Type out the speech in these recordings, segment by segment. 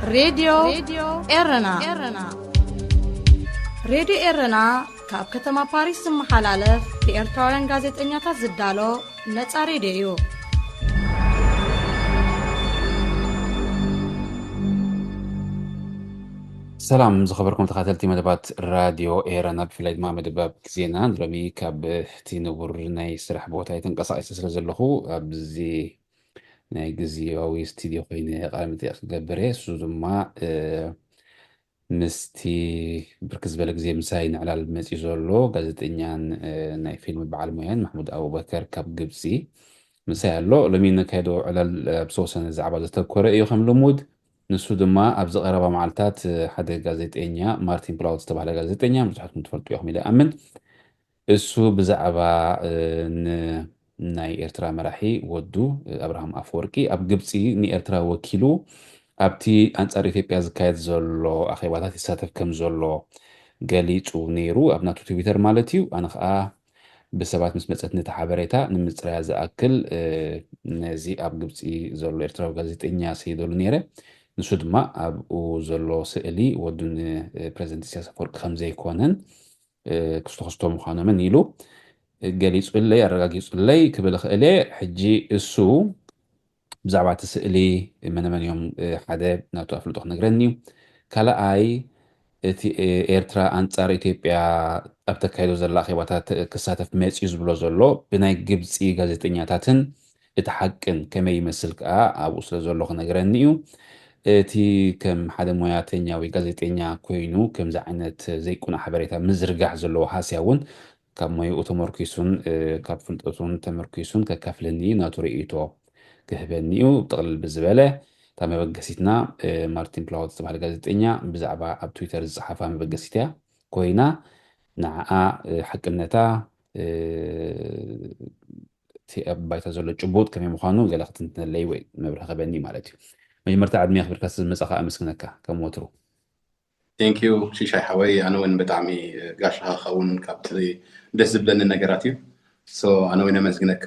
ሬድዮ ኤረና። ሬድዮ ኤረና ካብ ከተማ ፓሪስ ዝመሓላለፍ ብኤርትራውያን ጋዜጠኛታት ዝዳሎ ነጻ ሬድዮ እዩ። ሰላም ዝኸበርኩም ተኸታተልቲ መደባት ራድዮ ኤረና፣ ብፍላይ ድማ መደባት ዜና። ንሎሚ ካብ እቲ ንቡር ናይ ስራሕ ቦታ ተንቀሳቒሰ ስለ ዘለኹ ኣብዚ ናይ ግዝያዊ ስቱድዮ ኮይነ ቃለ መጠይቕ ክገብር እየ። እሱ ድማ ምስቲ ብርክት ዝበለ ግዜ ምሳይ ንዕላል መፅዩ ዘሎ ጋዜጠኛን ናይ ፊልም በዓል ሞያን ማሕሙድ ኣቡበከር ካብ ግብፂ ምሳይ ኣሎ። ሎሚ ነካይዶ ዕላል ኣብ ዝተወሰነ ዛዕባ ዘተኮረ እዩ ከም ልሙድ። ንሱ ድማ ኣብዚ ቀረባ መዓልታት ሓደ ጋዜጠኛ ማርቲን ፕላውት ዝተባህለ ጋዜጠኛ ብዙሓትኩም ትፈልጡ ኢኹም ኢለ ኣምን። እሱ ብዛዕባ ናይ ኤርትራ መራሒ ወዱ ኣብርሃም ኣፈወርቂ ኣብ ግብፂ ንኤርትራ ወኪሉ ኣብቲ ኣንፃር ኢትዮጵያ ዝካየድ ዘሎ ኣኼባታት ይሳተፍ ከም ዘሎ ገሊፁ ነይሩ፣ ኣብ ናቱ ትዊተር ማለት እዩ። ኣነ ከዓ ብሰባት ምስ መፀት ነቲ ሓበሬታ ንምፅራያ ዝኣክል ነዚ ኣብ ግብፂ ዘሎ ኤርትራዊ ጋዜጠኛ ሰይደሉ ነይረ። ንሱ ድማ ኣብኡ ዘሎ ስእሊ ወዱ ንፕረዚደንት ኢሳያስ ኣፈወርቂ ከም ዘይኮነን ክስቶ ክስቶ ምዃኖምን ኢሉ ገሊፁለይ፣ ኣረጋጊፁለይ ክብል እኽእል እየ። ሕጂ እሱ ብዛዕባ እቲ ስእሊ መነመን እዮም ሓደ ናቱ ኣፍልጦ ክነግረኒ እዩ። ካልኣይ እቲ ኤርትራ ኣንጻር ኢትዮጵያ ኣብ ተካይዶ ዘላ ኣኼባታት ክሳተፍ መጽዩ ዝብሎ ዘሎ ብናይ ግብጺ ጋዜጠኛታትን እቲ ሓቅን ከመይ ይመስል ከኣ ኣብኡ ስለ ዘሎ ክነግረኒ እዩ። እቲ ከም ሓደ ሞያተኛ ወይ ጋዜጠኛ ኮይኑ ከምዚ ዓይነት ዘይቁኑዕ ሓበሬታ ምዝርጋሕ ዘለዎ ሃስያ እውን ካብ ሞይኡ ተመርኪሱን ካብ ፍልጠቱን ተመርኪሱን ከካፍለኒ እዩ፣ ናቱ ርእይቶ ክህበኒ እዩ። ጥቕልል ብዝበለ እታ መበገሲትና ማርቲን ፕላውት ዝተባህለ ጋዜጠኛ ብዛዕባ ኣብ ትዊተር ዝጸሓፋ መበገሲት እያ ኮይና ንዓኣ ሓቅነታ እቲ ኣብ ባይታ ዘሎ ጭቡጥ ከመይ ምዃኑ ገለ ክትንትነለይ ወይ መብርሂ ክህበኒ ማለት እዩ። መጀመርታ ዕድመ ኣኽቢርካ ስለ ዝመጻኻ ኣመስግነካ ከም ወትሩ። Thank you ሽሻይ ሓወይ፣ ኣነ እውን ብጣዕሚ ጋሻኻ ክኸውን ካብቲ ደስ ዝብለኒ ነገራት እዩ። So ኣነ እውን ኣመስግነካ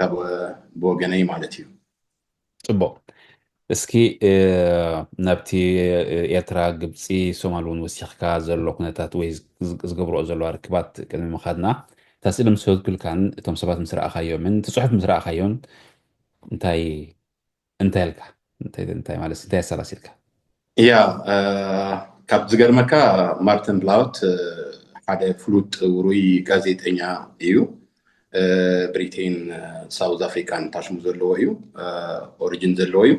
ብወገነይ ማለት እዩ። ጽቡቕ። እስኪ ናብቲ ኤርትራ፣ ግብፂ፣ ሶማል እውን ወሲኽካ ዘሎ ኩነታት ወይ ዝገብርኦ ዘለዋ ርክባት ቅድሚ ምኻድና እታ ስእሊ ምስ ሰወድኩልካን እቶም ሰባት ምስ ረኣኻዮምን እቲ ፅሑፍ ምስ ረኣኻዮን እንታይ እንታይ ኢልካ እንታይ ማለት እንታይ ኣሰላሲልካ? ያ ካብ ዝገርመካ ማርቲን ፕላውት ሓደ ፍሉጥ ውሩይ ጋዜጠኛ እዩ። ብሪቴን ሳውዝ ኣፍሪካን ታሽሙ ዘለዎ እዩ። ኦሪጅን ዘለዎ እዩ።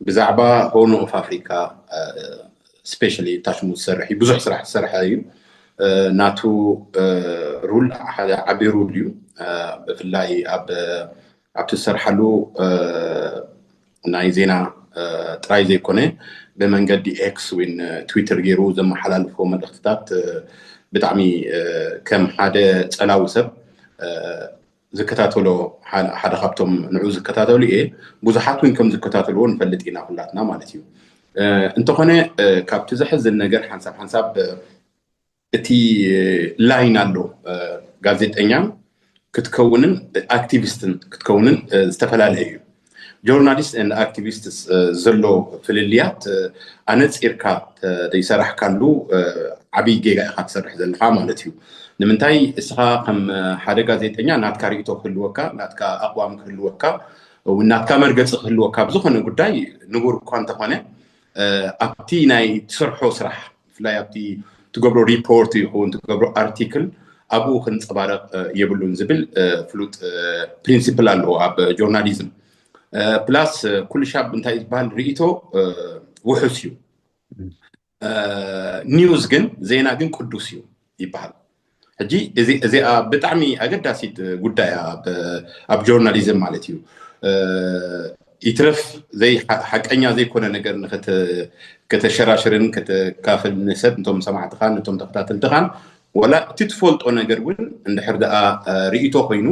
ብዛዕባ ሆርን ኦፍ ኣፍሪካ ስፔሻሊ ታሽሙ ዝሰርሕ እዩ። ብዙሕ ስራሕ ዝሰርሐ እዩ። ናቱ ሩል ሓደ ዓቢ ሩል እዩ። ብፍላይ ኣብ ኣብቲ ዝሰርሓሉ ናይ ዜና ጥራይ ዘይኮነ ብመንገዲ ኤክስ ወይ ትዊተር ገይሩ ዘመሓላልፎ መልእክትታት ብጣዕሚ ከም ሓደ ፀላዊ ሰብ ዝከታተሎ ሓደ ካብቶም ንዑ ዝከታተሉ እየ። ብዙሓት እውን ከም ዝከታተልዎ ንፈልጥ ኢና ኩላትና ማለት እዩ። እንተኾነ ካብቲ ዘሕዝን ነገር ሓንሳብ ሓንሳብ እቲ ላይን ኣሎ። ጋዜጠኛ ክትከውንን ኣክቲቪስትን ክትከውንን ዝተፈላለየ እዩ። ጆርናሊስት ን ኣክቲቪስት ዘሎ ፍልልያት ኣነፂርካ ዘይሰራሕካሉ ዓብይ ጌጋ ኢካ ትሰርሕ ዘለካ ማለት እዩ። ንምንታይ እስኻ ከም ሓደ ጋዜጠኛ ናትካ ርእቶ ክህልወካ፣ ናትካ ኣቅዋም ክህልወካ፣ ናትካ መርገፂ ክህልወካ ብዝኮነ ጉዳይ ንቡር እኳ እንተኮነ ኣብቲ ናይ ትሰርሖ ስራሕ ብፍላይ ኣብቲ ትገብሮ ሪፖርት ይኹን ትገብሮ ኣርቲክል ኣብኡ ክንፀባረቕ የብሉን ዝብል ፍሉጥ ፕሪንሲፕል ኣለዎ ኣብ ጆርናሊዝም። ፕላስ ኩሉ ሻብ እንታይ ዝበሃል ርእቶ ውሑስ እዩ። ኒውስ ግን ዜና ግን ቅዱስ እዩ ይበሃል። ሕጂ እዚኣ ብጣዕሚ ኣገዳሲት ጉዳይ ኣብ ጆርናሊዝም ማለት እዩ። ይትረፍ ሓቀኛ ዘይኮነ ነገር ከተሸራሽርን ከተካፍል ንሰብ ነቶም ሰማዕትኻን ነቶም ተከታተልትኻን ዋላ እቲ ትፈልጦ ነገር እውን እንድሕር ደኣ ርእቶ ኮይኑ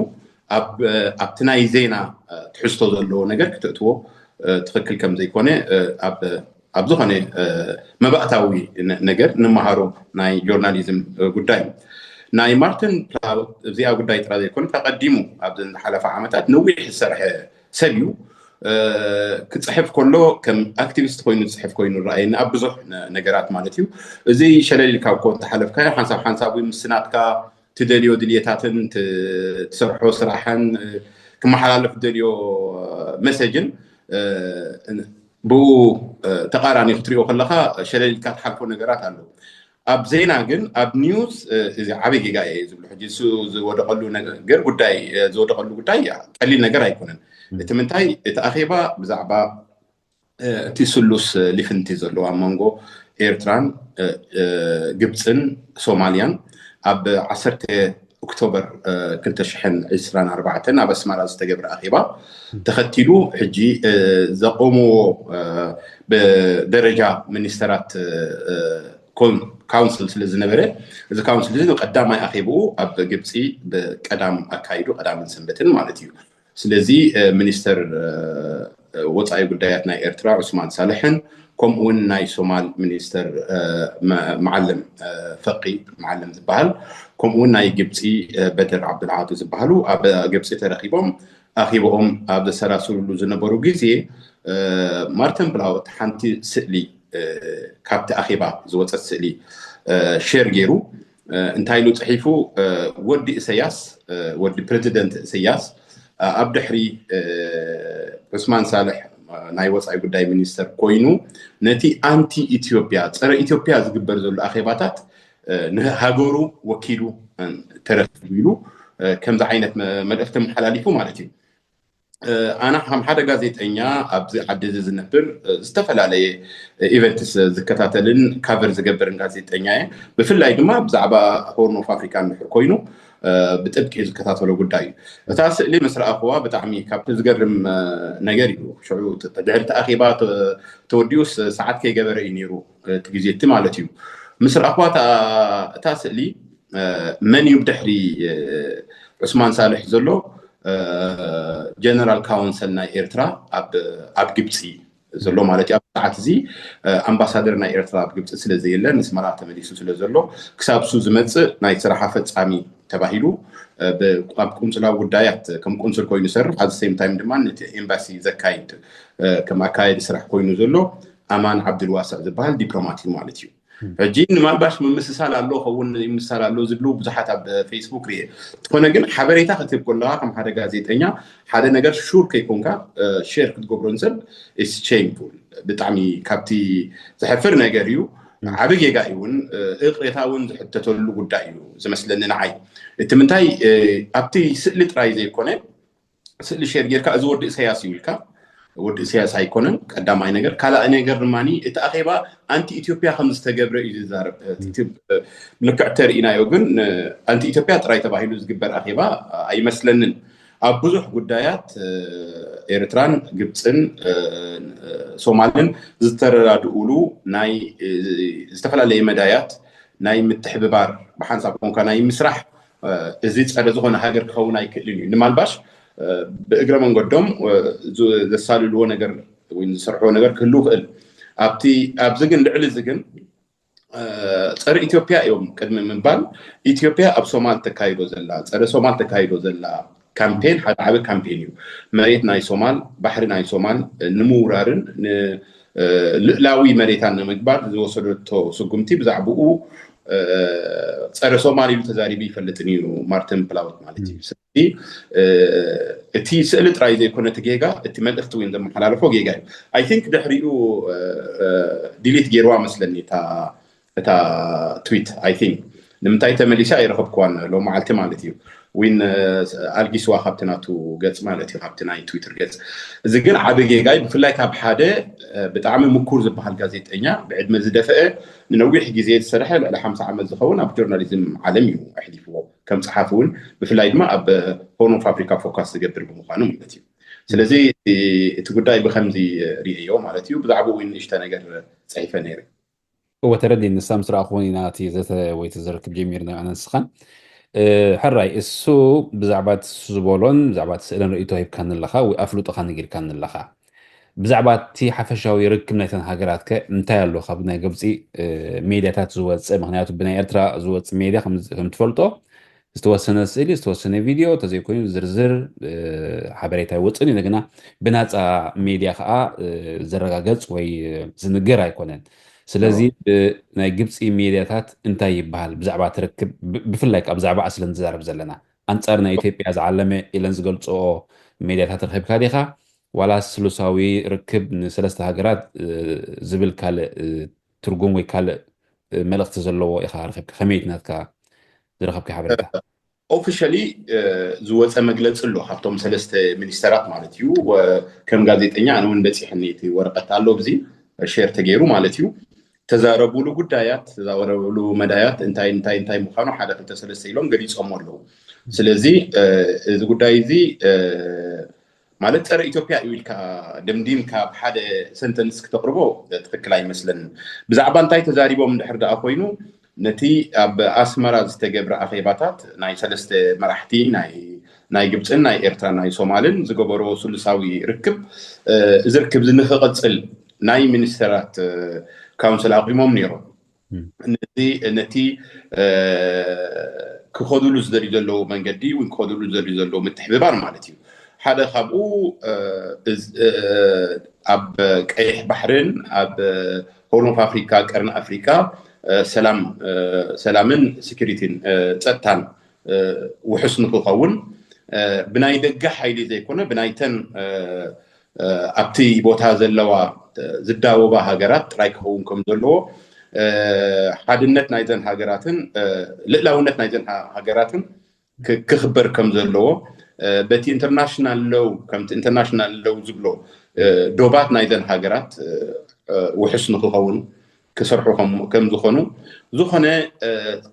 ኣብቲ ናይ ዜና ትሕዝቶ ዘለዎ ነገር ክተእትዎ ትኽክል ከም ዘይኮነ ኣብ ዝኾነ መባእታዊ ነገር ንመሃሮ ናይ ጆርናሊዝም ጉዳይ እዩ። ናይ ማርቲን ፕላውት እዚኣ ጉዳይ ጥራይ ዘይኮነ ተቐዲሙ ኣብዚ ዝሓለፈ ዓመታት ነዊሕ ዝሰርሐ ሰብ እዩ። ክፅሕፍ ከሎ ከም ኣክቲቪስት ኮይኑ ዝፅሕፍ ኮይኑ ረኣየኒ ኣብ ብዙሕ ነገራት ማለት እዩ። እዚ ሸለል ኢልካ እኮ እንተሓለፍካዮ ሓንሳብ ሓንሳብ ምስናትካ ትደልዮ ድልየታትን ትሰርሖ ስራሕን ክመሓላለፍ ትደልዮ መሰጅን ብኡ ተቃራኒ ክትሪኦ ከለካ ሸለል ኢልካ ትሓልፎ ነገራት ኣለዉ። ኣብ ዜና ግን ኣብ ኒውስ እዚ ዓበይ ጌጋ እየ ዝብሎ ሕጂ እሱ ዝወደቀሉ ነገር ጉዳይ ዝወደቀሉ ጉዳይ ቀሊል ነገር ኣይኮነን። እቲ ምንታይ እቲ ኣኼባ ብዛዕባ እቲ ስሉስ ሊፍንቲ ዘለዎ ኣብ መንጎ ኤርትራን ግብፅን ሶማልያን ኣብ ዓሰርተ ኦክቶበር ክልተ ሽሕን ዕስራን ኣርባዕተን ኣብ ኣስመራ ዝተገብረ ኣኼባ ተኸቲሉ ሕጂ ዘቆምዎ ብደረጃ ሚኒስተራት ካውንስል ስለ ዝነበረ እዚ ካውንስል እዚ ቀዳማይ ኣኼብኡ ኣብ ግብፂ ብቀዳም ኣካይዱ ቀዳምን ሰንበትን ማለት እዩ። ስለዚ ሚኒስተር ወፃኢ ጉዳያት ናይ ኤርትራ ዑስማን ሳልሕን ከምኡውን ናይ ሶማል ሚኒስተር መዓለም ፈቂ መዓለም ዝበሃል ከምኡውን ናይ ግብፂ በድር ዓብዱልዓቱ ዝበሃሉ ኣብ ግብፂ ተረኪቦም ኣኺቦኦም ኣብ ዘሰላስሉሉ ዝነበሩ ግዜ ማርተን ብላውት ሓንቲ ስእሊ ካብቲ ኣኼባ ዝወፀት ስእሊ ሼር ገይሩ እንታይ ኢሉ ፅሒፉ ወዲ እሰያስ ወዲ ፕረዚደንት እሰያስ ኣብ ድሕሪ ዑስማን ሳልሕ ናይ ወፃኢ ጉዳይ ሚኒስተር ኮይኑ ነቲ ኣንቲ ኢትዮጵያ ፀረ ኢትዮጵያ ዝግበር ዘሎ ኣኼባታት ንሃገሩ ወኪሉ ተረኪቡ ኢሉ ከምዚ ዓይነት መልእክቲ መሓላሊፉ ማለት እዩ። ኣነ ከም ሓደ ጋዜጠኛ ኣብዚ ዓዲ እዚ ዝነብር ዝተፈላለየ ኢቨንትስ ዝከታተልን ካቨር ዝገብርን ጋዜጠኛ እየ። ብፍላይ ድማ ብዛዕባ ሆርን ኦፍ ኣፍሪካ እንድሕር ኮይኑ ብጥብቂ ዝከታተሎ ጉዳይ እዩ። እታ ስእሊ ምስ ረኣኽዋ ብጣዕሚ ካብቲ ዝገርም ነገር እዩ። ሽዑ ድሕሪ እቲ ኣኼባ ተወዲኡስ ሰዓት ከይገበረ እዩ ነይሩ እቲ ግዜ እቲ ማለት እዩ። ምስ ረኣኽዋ እታ ስእሊ መን እዩ ብድሕሪ ዑስማን ሳልሕ ዘሎ ጀነራል ካውንሰል ናይ ኤርትራ ኣብ ግብፂ ዘሎ ማለት እዩ። ኣብ ሰዓት እዚ ኣምባሳደር ናይ ኤርትራ ኣብ ግብፂ ስለ ዘየለ ንስመራ ተመሊሱ ስለ ዘሎ ክሳብ እሱ ዝመፅእ ናይ ስራሕ ኣፈፃሚ ተባሂሉ ኣብ ቁንፅላዊ ጉዳያት ከም ቁንስል ኮይኑ ይሰርሕ። ኣብ ሴም ታይም ድማ ነቲ ኤምባሲ ዘካይድ ከም ኣካየዲ ስራሕ ኮይኑ ዘሎ ኣማን ዓብድልዋስዕ ዝበሃል ዲፕሎማት እዩ ማለት እዩ። ሕጂ ንማልባሽ ምምስሳል ኣሎ ከውን ይምስሳል ኣሎ ዝብሉ ብዙሓት ኣብ ፌስቡክ ርየ። ዝኾነ ግን ሓበሬታ ክትህብ ከለካ ከም ሓደ ጋዜጠኛ ሓደ ነገር ሹር ከይኮንካ ሼር ክትገብሮ ንሰብ ኢስ ሼምፉል ብጣዕሚ ካብቲ ዘሕፍር ነገር እዩ። ዓብ ጌጋ እዩ እውን እቕሬታ እውን ዝሕተተሉ ጉዳይ እዩ ዝመስለኒ ንዓይ። እቲ ምንታይ ኣብቲ ስእሊ ጥራይ ዘይኮነ ስእሊ ሼር ጌርካ እዚ ወዲ እሰያስ እዩ ኢልካ ወዲ እሰያስ ኣይኮነን ቀዳማይ ነገር። ካልኣይ ነገር ድማ እቲ ኣኼባ ኣንቲ ኢትዮጵያ ከም ዝተገብረ እዩ ዝዛረብ። ልክዕ ተርእናዮ ግን ኣንቲ ኢትዮጵያ ጥራይ ተባሂሉ ዝግበር ኣኼባ ኣይመስለንን። ኣብ ብዙሕ ጉዳያት ኤርትራን ግብፅን ሶማልን ዝተረዳድኡሉ ናይ ዝተፈላለየ መዳያት ናይ ምትሕብባር ብሓንሳብ ኮንካ ናይ ምስራሕ እዚ ፀረ ዝኾነ ሃገር ክኸውን ኣይክእልን እዩ። ንማልባሽ ብእግረ መንገዶም ዘሳልልዎ ነገር ወይ ዝሰርሕዎ ነገር ክህሉ ይኽእል። ኣብቲ ኣብዚ ግን ልዕሊ እዚ ግን ፀረ ኢትዮጵያ እዮም ቅድሚ ምባል ኢትዮጵያ ኣብ ሶማል ተካይዶ ዘላ ፀረ ሶማል ተካይዶ ዘላ ካምፔን ሓደ ዓቢ ካምፔን እዩ። መሬት ናይ ሶማል ባሕሪ ናይ ሶማል ንምውራርን ልእላዊ መሬታን ንምግባር ዝወሰደቶ ስጉምቲ ብዛዕባኡ ፀረ ሶማል ኢሉ ተዛሪቡ ይፈልጥን እዩ ማርተን ፕላውት ማለት እዩ። ስለዚ እቲ ስእሊ ጥራይ ዘይኮነ እቲ ጌጋ እቲ መልእክቲ እውን ዘመሓላለፎ ጌጋ እዩ። ኣይ ቲንክ ድሕሪኡ ዲሊት ገይርዋ መስለኒ እታ ትዊት ኣይ ቲንክ ንምንታይ ተመሊሳ ኣይረኸብክዋን ሎ መዓልቲ ማለት እዩ። ዊን ኣልጊስዋ ካብቲ ናቱ ገፅ ማለት እዩ ካብቲ ናይ ትዊተር ገፅ። እዚ ግን ዓቢ ጌጋ እዩ ብፍላይ ካብ ሓደ ብጣዕሚ ምኩር ዝበሃል ጋዜጠኛ ብዕድመ ዝደፈአ ንነዊሕ ግዜ ዝሰርሐ ልዕሊ ሓምሳ ዓመት ዝኸውን ኣብ ጆርናሊዝም ዓለም እዩ ኣሕሊፍዎ ከም ፀሓፊ እውን ብፍላይ ድማ ኣብ ሆርን ኦፍ ኣፍሪካ ፎካስ ዝገብር ብምዃኑ ማለት እዩ። ስለዚ እቲ ጉዳይ ብከምዚ ርእዮ ማለት እዩ። ብዛዕባኡ እውን ንእሽተ ነገር ፅሒፈ ነይረ። እወ ተረዲኒ ንሳ ምስ ረኣኹ ኢና እቲ ዘተ ወይ እቲ ዝርክብ ጀሚርና ኣነ ንስኻን ሕራይ እሱ ብዛዕባ እቲ እሱ ዝበሎን ብዛዕባ እቲ ስእልን ርእይቶ ሂብካኒ ኣለኻ ወይ ኣፍልጦኻ ነጊርካኒ ኣለኻ። ብዛዕባ እቲ ሓፈሻዊ ርክብ ናይተን ሃገራት ከ እንታይ ኣሎ ካብ ናይ ግብፂ ሜድያታት ዝወፅእ? ምክንያቱ ብናይ ኤርትራ ዝወፅእ ሜድያ ከም ትፈልጦ ዝተወሰነ ስእሊ፣ ዝተወሰነ ቪድዮ ተዘይኮይኑ ዝርዝር ሓበሬታ ይወፅን እዩ። ግና ብናፃ ሜድያ ከዓ ዝረጋገፅ ወይ ዝንገር ኣይኮነን። ስለዚ ናይ ግብፂ ሜድያታት እንታይ ይበሃል ብዛዕባ ትርክብ፣ ብፍላይ ከዓ ብዛዕባ ኣስለን ዝዛረብ ዘለና፣ ኣንፃር ናይ ኢትዮጵያ ዝዓለመ ኢለን ዝገልፅኦ ሜድያታት ረኺብካ ዲኻ? ዋላስ ስሉሳዊ ርክብ ንሰለስተ ሃገራት ዝብል ካልእ ትርጉም ወይ ካልእ መልእኽቲ ዘለዎ ኢኻ ረኺብካ? ከመይ ናትካ ዝረኸብካ ሓበሬታ? ኦፊሻሊ ዝወፀ መግለፂ ኣሎ ካብቶም ሰለስተ ሚኒስተራት ማለት እዩ። ከም ጋዜጠኛ ኣነ እውን በፂሕኒ እቲ ወረቐት ኣሎ ብዚ ሼር ተገይሩ ማለት እዩ። ተዛረቡሉ ጉዳያት፣ ተዛረቡሉ መዳያት እንታይ እንታይ እንታይ ምዃኑ ሓደ ክልተ ሰለስተ ኢሎም ገሊፆም ኣለዉ። ስለዚ እዚ ጉዳይ እዚ ማለት ፀረ ኢትዮጵያ እዩ ኢልካ ደምዲምካ ኣብ ሓደ ሰንተንስ ክተቕርቦ ትኽክል ኣይመስለንን። ብዛዕባ እንታይ ተዛሪቦም እንድሕር ደኣ ኮይኑ ነቲ ኣብ ኣስመራ ዝተገብረ ኣኼባታት ናይ ሰለስተ መራሕቲ ናይ ግብፅን ናይ ኤርትራ ናይ ሶማልን ዝገበሮ ስሉሳዊ ርክብ እዚ ርክብ እዚ ንክቕፅል ናይ ሚኒስተራት ካውንስል ኣቑሞም ነይሮም። ነቲ ክኸዱሉ ዝደልዩ ዘለዉ መንገዲ እውን ክኸዱሉ ዝደልዩ ዘለዉ ምትሕብባር ማለት እዩ። ሓደ ካብኡ ኣብ ቀይሕ ባሕርን ኣብ ሆርን ኦፍ ኣፍሪካ፣ ቀርኒ ኣፍሪካ ሰላምን ሴኩሪቲን ፀጥታን ውሑስ ንክኸውን ብናይ ደገ ሓይሊ ዘይኮነ ብናይተን ኣብቲ ቦታ ዘለዋ ዝዳወባ ሃገራት ጥራይ ክኸውን ከም ዘለዎ፣ ሓድነት ናይዘን ሃገራትን ልእላውነት ናይዘን ሃገራትን ክኽበር ከም ዘለዎ፣ በቲ ኢንተርናሽናል ሎው ከምቲ ኢንተርናሽናል ሎው ዝብሎ ዶባት ናይዘን ሃገራት ውሑስ ንክኸውን ክሰርሑ ከም ዝኾኑ፣ ዝኾነ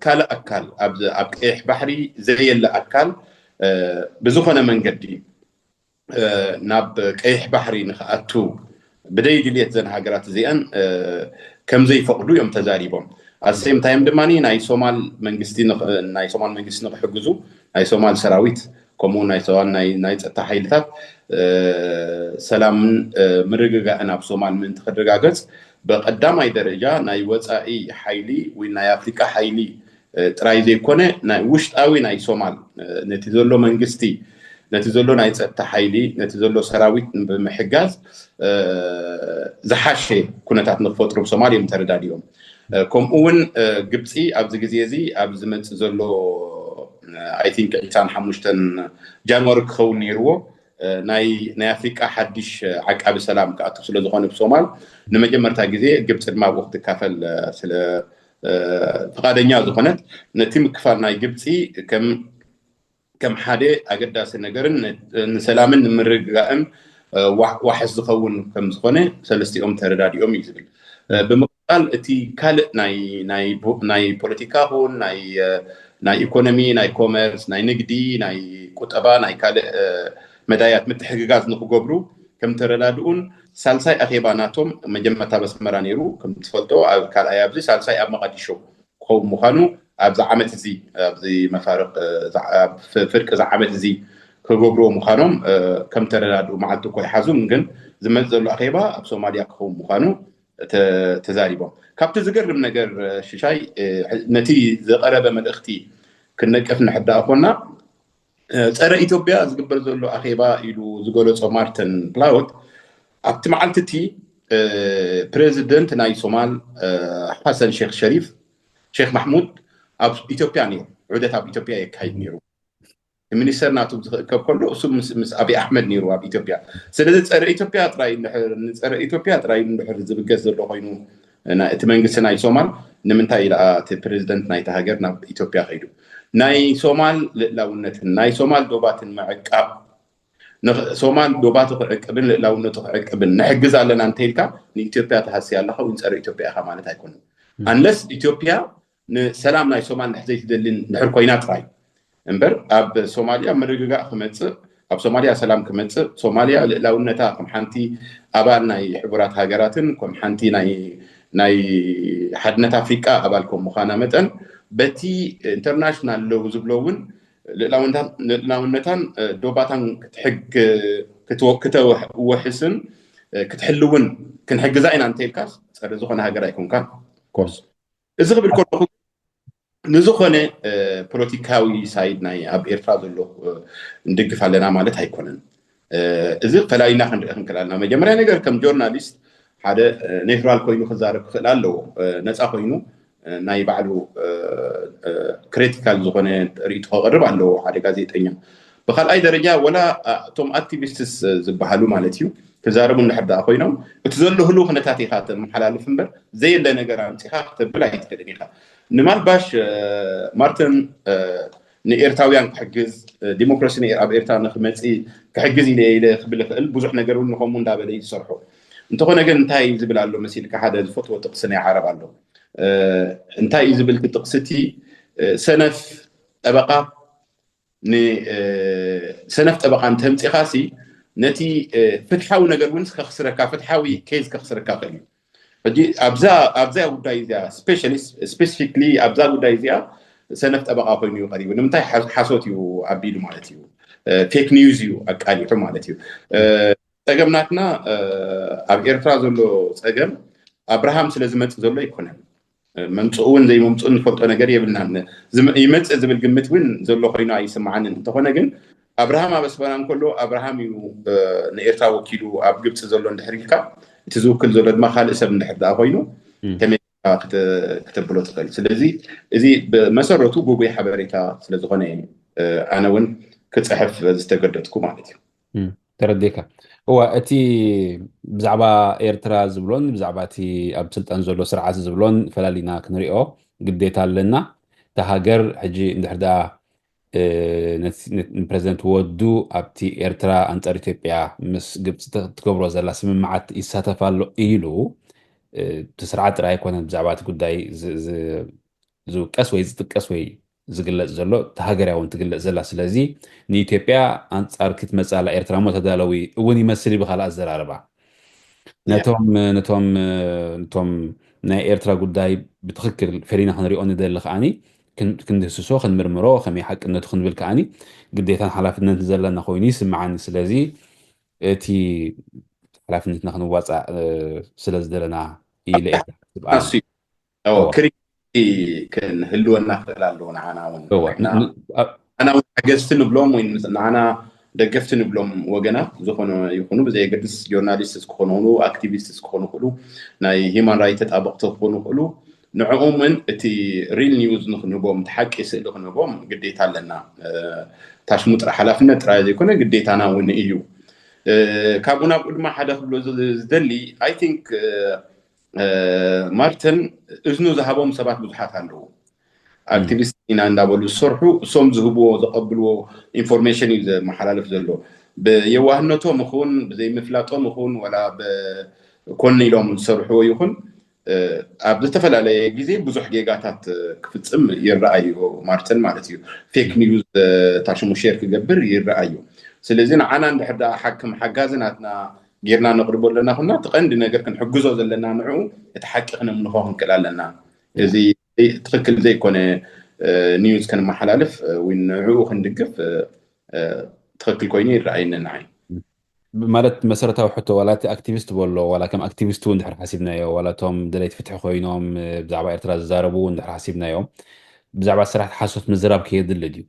ካልእ ኣካል ኣብ ቀይሕ ባሕሪ ዘየለ ኣካል ብዝኾነ መንገዲ ናብ ቀይሕ ባሕሪ ንክኣቱ ብደይ ድልየት ዘን ሃገራት እዚአን ከም ዘይፈቕዱ እዮም ተዛሪቦም። ኣሴም ታይም ድማ ናይ ሶማል መንግስቲ ናይ ሶማል መንግስቲ ንክሕግዙ ናይ ሶማል ሰራዊት ከምኡ ናይ ሶማል ናይ ጸጥታ ሓይልታት ሰላምን ምርግጋእን ኣብ ሶማል ምእንቲ ክረጋገጽ ብቀዳማይ ደረጃ ናይ ወፃኢ ሓይሊ ወይ ናይ ኣፍሪቃ ሓይሊ ጥራይ ዘይኮነ ናይ ውሽጣዊ ናይ ሶማል ነቲ ዘሎ መንግስቲ ነቲ ዘሎ ናይ ፀጥታ ሓይሊ ነቲ ዘሎ ሰራዊት ብምሕጋዝ ዝሓሸ ኩነታት ንክፈጥሩ ብሶማል እዮም ተረዳዲኦም። ከምኡ እውን ግብፂ ኣብዚ ግዜ እዚ ኣብ ዝመፅእ ዘሎ ኣይ ቲንክ ዕስራን ሓሙሽተን ጃንዋሪ ክኸውን ነይርዎ ናይ ናይ ኣፍሪቃ ሓድሽ ዓቃቢ ሰላም ክኣቱ ስለዝኾነ ብሶማል ንመጀመርታ ግዜ ግብፂ ድማ ኣብኡ ክትካፈል ስለ ፍቃደኛ ዝኾነት ነቲ ምክፋል ናይ ግብፂ ከም ከም ሓደ ኣገዳሲ ነገርን ንሰላምን ንምርግጋእን ዋሕስ ዝኸውን ከም ዝኾነ ሰለስቲኦም ተረዳዲኦም እዩ ዝብል። ብምቕፃል እቲ ካልእ ናይ ፖለቲካ ኹን ናይ ኢኮኖሚ ናይ ኮመርስ ናይ ንግዲ ናይ ቁጠባ ናይ ካልእ መዳያት ምትሕግጋዝ ንክገብሩ ከም ተረዳድኡን ሳልሳይ ኣኼባ ናቶም መጀመርታ በስመራ ነይሩ ከም ትፈልጦ ኣብ ካልኣይ ኣብዚ ሳልሳይ ኣብ መቃዲሾ ክኸውን ምዃኑ ኣብዚ ዓመት እዚ ኣብዚ መፋርቅ ፍርቂ እዚ ዓመት እዚ ክገብርዎ ምዃኖም ከም ተረዳድኡ መዓልቲ እኮ ይሓዙ ግን ዝመፅ ዘሎ ኣኼባ ኣብ ሶማልያ ክኸውን ምዃኑ ተዛሪቦም። ካብቲ ዝገርም ነገር ሽሻይ ነቲ ዝቀረበ መልእኽቲ ክነቅፍ ንሕዳእ ኮና ፀረ ኢትዮጵያ ዝግበር ዘሎ ኣኼባ ኢሉ ዝገለፆ ማርተን ፕላወት ኣብቲ መዓልቲ እቲ ፕሬዚደንት ናይ ሶማል ሓሰን ሼክ ሸሪፍ ሼክ ማሕሙድ ኣብ ኢትዮጵያ ነይሩ። ዑደት ኣብ ኢትዮጵያ የካይድ ነይሩ። ሚኒስተር ናቱ ዝክእከብ ከሎ እሱ ምስ ኣብይ ኣሕመድ ነይሩ ኣብ ኢትዮጵያ። ስለዚ ፀረ ኢትዮጵያ ጥራይ ንፀረ ኢትዮጵያ ጥራይ እንድሕር ዝብገስ ዘሎ ኮይኑ እቲ መንግስቲ ናይ ሶማል ንምንታይ ኢላ እቲ ፕሬዚደንት ናይቲ ሃገር ናብ ኢትዮጵያ ከይዱ ናይ ሶማል ልእላውነትን ናይ ሶማል ዶባትን ምዕቃብ ሶማል ዶባቱ ክዕቅብን ልእላውነቱ ክዕቅብን ንሕግዝ ኣለና እንተኢልካ ንኢትዮጵያ ትሃሲ ኣለካ ወይ ፀረ ኢትዮጵያ ኢካ ማለት ኣይኮነን። ኣንለስ ኢትዮጵያ ንሰላም ናይ ሶማል ንሕ ዘይትደልን ድሕር ኮይና ጥራይ እምበር ኣብ ሶማልያ ምርግጋእ ክመፅእ ኣብ ሶማልያ ሰላም ክመፅእ ሶማልያ ልእላውነታ ከም ሓንቲ ኣባል ናይ ሕቡራት ሃገራትን ከም ሓንቲ ናይ ሓድነት ኣፍሪቃ ኣባል ከም ምዃና መጠን በቲ ኢንተርናሽናል ለው ዝብሎ እውን ልእላውነታን ዶባታን ክትሕግ ክተውሕስን ክትሕልውን ክንሕግዛ ኢና እንተኢልካ ፀረ ዝኾነ ሃገር ኣይኮንካን። ኮርስ እዚ ክብል ከለኹ ንዝኾነ ፖለቲካዊ ሳይድ ናይ ኣብ ኤርትራ ዘሎ ንድግፍ ኣለና ማለት ኣይኮነን። እዚ ፈላሊና ክንርኢ ክንክእል ኣለና። መጀመርያ ነገር ከም ጆርናሊስት ሓደ ኔትራል ኮይኑ ክዛረብ ክኽእል ኣለዎ። ነፃ ኮይኑ ናይ ባዕሉ ክሪቲካል ዝኾነ ርእይቶ ከቕርብ ኣለዎ ሓደ ጋዜጠኛ። ብካልኣይ ደረጃ ወላ እቶም ኣክቲቪስትስ ዝበሃሉ ማለት እዩ ክዛረቡ እንድሕር ደኣ ኮይኖም እቲ ዘሎ ህሉ ኩነታት ኢኻ ተመሓላልፍ እምበር ዘየለ ነገር ኣምፂኻ ክተብል ኣይትኽእልን ኢኻ። ንማልባሽ ማርተን ንኤርትራውያን ክሕግዝ ዲሞክራሲ ኣብ ኤርትራ ንክመፅእ ክሕግዝ ኢለ ኢለ ክብል ይኽእል ብዙሕ ነገር እውን ንከምኡ እንዳበለ እዩ ዝሰርሑ። እንተኾነ ግን እንታይ ዝብል ኣሎ መሲልካ ሓደ ዝፈትዎ ጥቕሲ ናይ ዓረብ ኣሎ። እንታይ እዩ ዝብል እቲ ጥቕሲ እቲ ሰነፍ ጠበቃ ሰነፍ ጠበቃ እንተምፂኻ ሲ ነቲ ፍትሓዊ ነገር እውን ከኽስረካ ፍትሓዊ ኬዝ ከኽስረካ ክእል እዩ። ሕጂ ኣብዛ ኣብዛ ጉዳይ እዚኣ ስፔሻሊ ስፔሲፊክሊ ኣብዛ ጉዳይ እዚኣ ሰነፍ ጠበቃ ኮይኑ እዩ ቀሪቡ። ንምንታይ ሓሶት እዩ ኣቢሉ ማለት እዩ። ፌክ ኒውስ እዩ ኣቃሊሑ ማለት እዩ። ፀገም ናትና ኣብ ኤርትራ ዘሎ ፀገም ኣብርሃም ስለ ዝመፅእ ዘሎ ኣይኮነን። መምፅኡ እውን ዘይመምፅኡ ንፈልጦ ነገር የብልናን። ይመፅእ ዝብል ግምት እውን ዘሎ ኮይኑ ኣይስምዓንን። እንተኾነ ግን ኣብርሃም ኣብ ኣስመራ እንከሎ ኣብርሃም እዩ ንኤርትራ ወኪሉ ኣብ ግብፂ ዘሎ እንድሕር ኢልካ እቲ ዝውክል ዘሎ ድማ ካልእ ሰብ እንድሕር ደኣ ኮይኑ ከመይ ከተብሎ ትኽእል? ስለዚ እዚ ብመሰረቱ ጉጉይ ሓበሬታ ስለዝኾነ ኣነ እውን ክፅሕፍ ዝተገደድኩ ማለት እዩ። ተረዲካ እዋ እቲ ብዛዕባ ኤርትራ ዝብሎን ብዛዕባ እቲ ኣብ ስልጣን ዘሎ ስርዓት ዝብሎን ፈላሊና ክንሪኦ ግዴታ ኣለና። እታ ሃገር ሕጂ እንድሕር ደኣ ንፕረዚደንት ወዱ ኣብቲ ኤርትራ ኣንጻር ኢትዮጵያ ምስ ግብፂ ትገብሮ ዘላ ስምምዓት ይሳተፍ ኣሎ ኢሉ እቲ ስርዓት ጥራይ ኣይኮነን ብዛዕባ እቲ ጉዳይ ዝውቀስ ወይ ዝጥቀስ ወይ ዝግለጽ ዘሎ እቲ ሃገር እውን ትግለጽ ዘላ ስለዚ ንኢትዮጵያ ኣንጻር ክትመጽእ ኣላ ኤርትራ እሞ ተዳለዊ እውን ይመስል እዩ ብካልእ ኣዘራርባ ነቶም ነቶም ነቶም ናይ ኤርትራ ጉዳይ ብትኽክል ፈሊና ክንሪኦ ንደሊ ከዓኒ ክንድህስሶ ክንምርምሮ ከመይ ሓቅነቱ ክንብል ከዓኒ ግዴታን ሓላፍነትን ዘለና ኮይኑ ይስምዓኒ ስለዚ እቲ ሓላፍነትና ክንዋፃእ ስለዝደለና ኢለ ክሪ ክንህልወና ክኽእል ኣለዎ ንዓና እውን ንዓና እውን ሓገዝቲ ንብሎም ወይ ንዓና ደገፍቲ ንብሎም ወገናት ዝኾነ ይኹኑ ብዘየገድስ ጆርናሊስትስ ክኾኑ ይኽእሉ ኣክቲቪስትስ ክኾኑ ይኽእሉ ናይ ሂማን ራይት ተጣበቕቲ ክኾኑ ይኽእሉ ንዕኦም እውን እቲ ሪል ኒውስ ንክንህቦም እቲ ሓቂ ስእሊ ክንህቦም ግዴታ ኣለና። ታሽሙ ጥራሕ ሓላፍነት ጥራይ ዘይኮነ ግዴታና እውን እዩ። ካብኡ ናብኡ ድማ ሓደ ክብሎ ዝደሊ ኣይ ቲንክ ማርተን እዝኑ ዝሃቦም ሰባት ብዙሓት ኣለዉ። ኣክቲቪስት ኢና እንዳበሉ ዝሰርሑ እሶም ዝህብዎ ዘቐብልዎ ኢንፎርሜሽን እዩ ዘመሓላልፍ ዘሎ። ብየዋህነቶም ይኹን ብዘይምፍላጦም ይኹን ወላ ኮን ኢሎም ዝሰርሕዎ ይኹን ኣብ ዝተፈላለየ ግዜ ብዙሕ ጌጋታት ክፍፅም ይረኣዮ ማርተን ማለት እዩ። ፌክ ኒውስ ታሽሙ ሼር ክገብር ይረኣዮ። ስለዚ ንዓና እንድሕር ደኣ ሓክም ሓጋዚ ናትና ጌርና ነቕርቦ ኣለና ኩና እቲ ቀንዲ ነገር ክንሕግዞ ዘለና ንዕኡ እቲ ሓቂ ክነምልኾ ክንክእል ኣለና። እዚ ትኽክል ዘይኮነ ኒውስ ከነመሓላልፍ ወይ ንዕኡ ክንድግፍ ትኽክል ኮይኑ ይረኣየኒ ንዓይ። ማለት መሰረታዊ ሕቶ ዋላ እቲ ኣክቲቪስት በሎ ዋላ ከም ኣክቲቪስት እውን ድሕር ሓሲብናዮ ዋላ እቶም ደለይቲ ፍትሒ ኮይኖም ብዛዕባ ኤርትራ ዝዛረቡ እውን ድሕር ሓሲብናዮም ብዛዕባ ስራሕቲ ሓሶት ምዝራብ ከየድሊ ድዩ?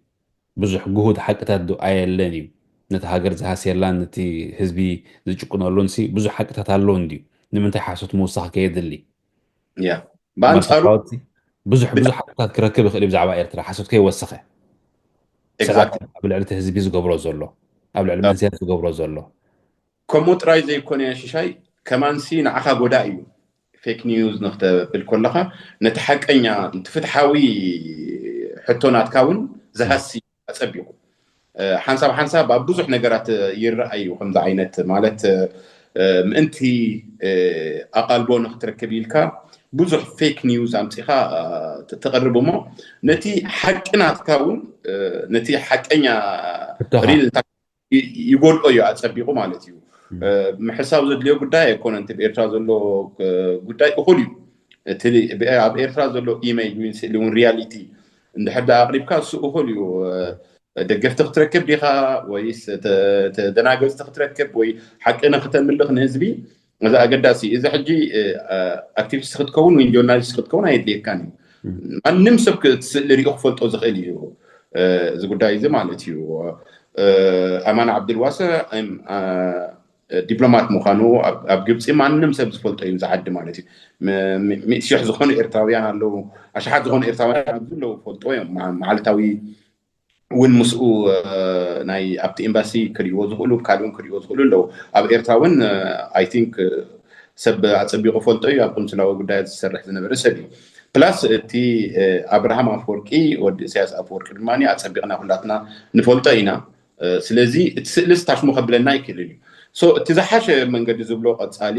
ብዙሕ ግሁድ ሓቅታት ዶ ኣየለን እዩ? ነቲ ሃገር ዝሃስየላን ነቲ ህዝቢ ዝጭቁነሉን ሲ ብዙሕ ሓቅታት ኣለውን ድዩ? ንምንታይ ሓሶት ምውሳኽ ከየድሊ? ብኣንፃሩ ብዙሕ ብዙሕ ሓቅታት ክረክብ ይኽእል እዩ ብዛዕባ ኤርትራ ሓሶት ከይወሰኸ ስርዓት ኣብ ልዕሊ እቲ ህዝቢ ዝገብሮ ዘሎ ኣብ ልዕሊ መንስያት ዝገብሮ ዘሎ ከምኡ ጥራይ ዘይኮነ ሽሻይ ከማንሲ ንዓኻ ጎዳ እዩ። ፌክ ኒውስ ንክተብል ከለካ ነቲ ሓቀኛ እቲ ፍትሓዊ ሕቶ ናትካ እውን ዝሃሲ ኣፀቢቑ ሓንሳብ ሓንሳብ ኣብ ብዙሕ ነገራት ይረኣይ እዩ። ከምዚ ዓይነት ማለት ምእንቲ ኣቓልቦ ንክትረክብ ኢልካ ብዙሕ ፌክ ኒውስ ኣምፂኻ ተቕርብ እሞ ነቲ ሓቂ ናትካ እውን ነቲ ሓቀኛ ሪል ይጎድኦ እዩ ኣፀቢቑ ማለት እዩ። ምሕሳብ ዘድልዮ ጉዳይ ኣይኮነን። እቲ ብኤርትራ ዘሎ ጉዳይ እኹል እዩ። እቲ ኣብ ኤርትራ ዘሎ ኢመይል እውን ስእሊ እውን ሪያሊቲ እንድሕር ደኣ ኣቕሪብካ እሱ እኹል እዩ። ደገፍቲ ክትረክብ ዲኻ ወይስ ተደናገፅቲ ክትረክብ ወይ ሓቂ ንክተምልኽ ንህዝቢ እዚ ኣገዳሲ እዚ ሕጂ ኣክቲቪስት ክትከውን ወይ ጆርናሊስት ክትከውን ኣየድልየካን እዩ። ማንም ሰብ ስእሊ ሪኡ ክፈልጦ ዝኽእል እዩ። እዚ ጉዳይ እዚ ማለት እዩ። ኣማን ዓብድልዋሰ ዲፕሎማት ምዃኑ ኣብ ግብፂ ማንም ሰብ ዝፈልጦ እዩ። ዝዓዲ ማለት እዩ። ሚእቲ ሽሕ ዝኾኑ ኤርትራውያን ኣለዉ። ኣሽሓት ዝኾኑ ኤርትራውያን ኣብዚ ኣለዉ፣ ፈልጦ እዮም። መዓልታዊ እውን ምስኡ ናይ ኣብቲ ኤምባሲ ክርእዎ ዝኽእሉ ካልኡን ክርእዎ ዝኽእሉ ኣለዉ። ኣብ ኤርትራ እውን ኣይ ቲንክ ሰብ ኣፀቢቑ ፈልጦ እዩ። ኣብ ቁንስላዊ ጉዳያት ዝሰርሕ ዝነበረ ሰብ እዩ። ፕላስ እቲ ኣብርሃም ኣፈወርቂ ወዲ እሳያስ ኣፈወርቂ ድማ ኣፀቢቕና ኩላትና ንፈልጦ ኢና። ስለዚ እቲ ስእሊ ስታሽሙ ከብለና ኣይክእልን እዩ። እቲ ዝሓሸ መንገዲ ዝብሎ ቀፃሊ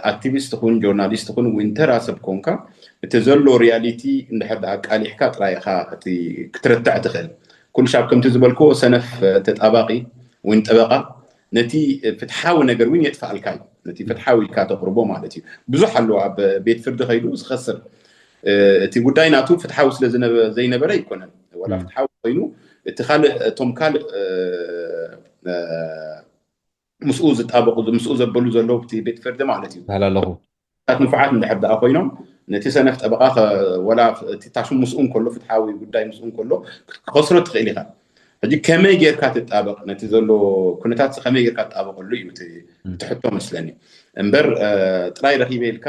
ኣክቲቪስት ኹን ጆርናሊስት ኹን ወይን ተራ ሰብ ኮንካ እቲ ዘሎ ሪያሊቲ እንድሕር ኣቃሊሕካ ጥራይ ኢኻ ክትረትዕ ትኽእል። ኩሉ ሻብ ከምቲ ዝበልክዎ ሰነፍ ተጣባቂ ወይን ጠበቃ ነቲ ፍትሓዊ ነገር እውን የጥፍኣልካ እዩ። ነቲ ፍትሓዊ ኢልካ ተቕርቦ ማለት እዩ። ብዙሕ ኣለዎ ኣብ ቤት ፍርዲ ከይዱ ዝኸስር። እቲ ጉዳይ ናቱ ፍትሓዊ ስለ ዘይነበረ ኣይኮነን። ዋላ ፍትሓዊ ኮይኑ እቲ ካልእ እቶም ካልእ ምስኡ ዝጣበቁ ምስኡ ዘበሉ ዘለዉ እቲ ቤት ፍርዲ ማለት እዩ። ኣለኹ ታት ንፉዓት እንድሕር ደኣ ኮይኖም ነቲ ሰነፍ ጠበቃ ወላ እቲ ታሽሙ ምስኡ እንከሎ ፍትሓዊ ጉዳይ ምስኡ እንከሎ ክኸስሮ ትኽእል ኢኻ። ሕጂ ከመይ ጌርካ ትጣበቅ ነቲ ዘሎ ኩነታት ከመይ ጌርካ ትጣበቀሉ እዩ እቲ ሕቶ መስለኒ እምበር ጥራይ ረኺበ ኢልካ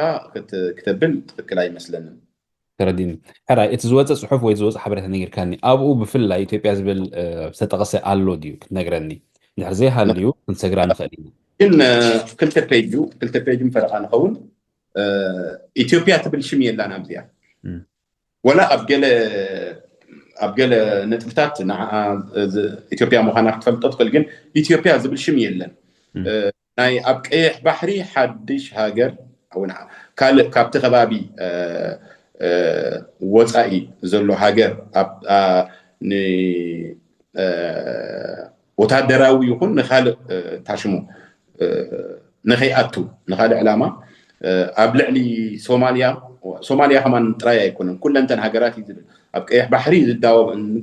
ክተብል ትኽክል ኣይመስለንን። ተረዲኒ። ሕራይ እቲ ዝወፀ ፅሑፍ ወይ ዝወፀ ሓበሬታ ነጊርካኒ ኣብኡ ብፍላይ ኢትዮጵያ ዝብል ዝተጠቐሰ ኣሎ ድዩ ክትነግረኒ? ድሕር ዘይሃልዩ ክንሰግራ ንኽእል ኢና። ግን ክልተ ፔጅ ክልተ ፔጅ ፈረቓ ንኸውን ኢትዮጵያ ትብል ሽም የላን ኣብዚኣ ወላ ኣብ ገለ ኣብ ገለ ነጥብታት ንዓ ኢትዮጵያ ምዃና ክትፈልጦ ትኽእል ግን ኢትዮጵያ ዝብል ሽም የለን። ናይ ኣብ ቀይሕ ባሕሪ ሓድሽ ሃገር ካልእ ካብቲ ከባቢ ወፃኢ ዘሎ ሃገር ወታደራዊ ይኹን ንካልእ ታሽሙ ንኸይኣቱ ንካልእ ዕላማ ኣብ ልዕሊ ሶማልያ ሶማልያ ከማን ጥራይ ኣይኮነን ኩለንተን ሃገራት እዩ ዝብል ኣብ ቀይሕ ባሕሪ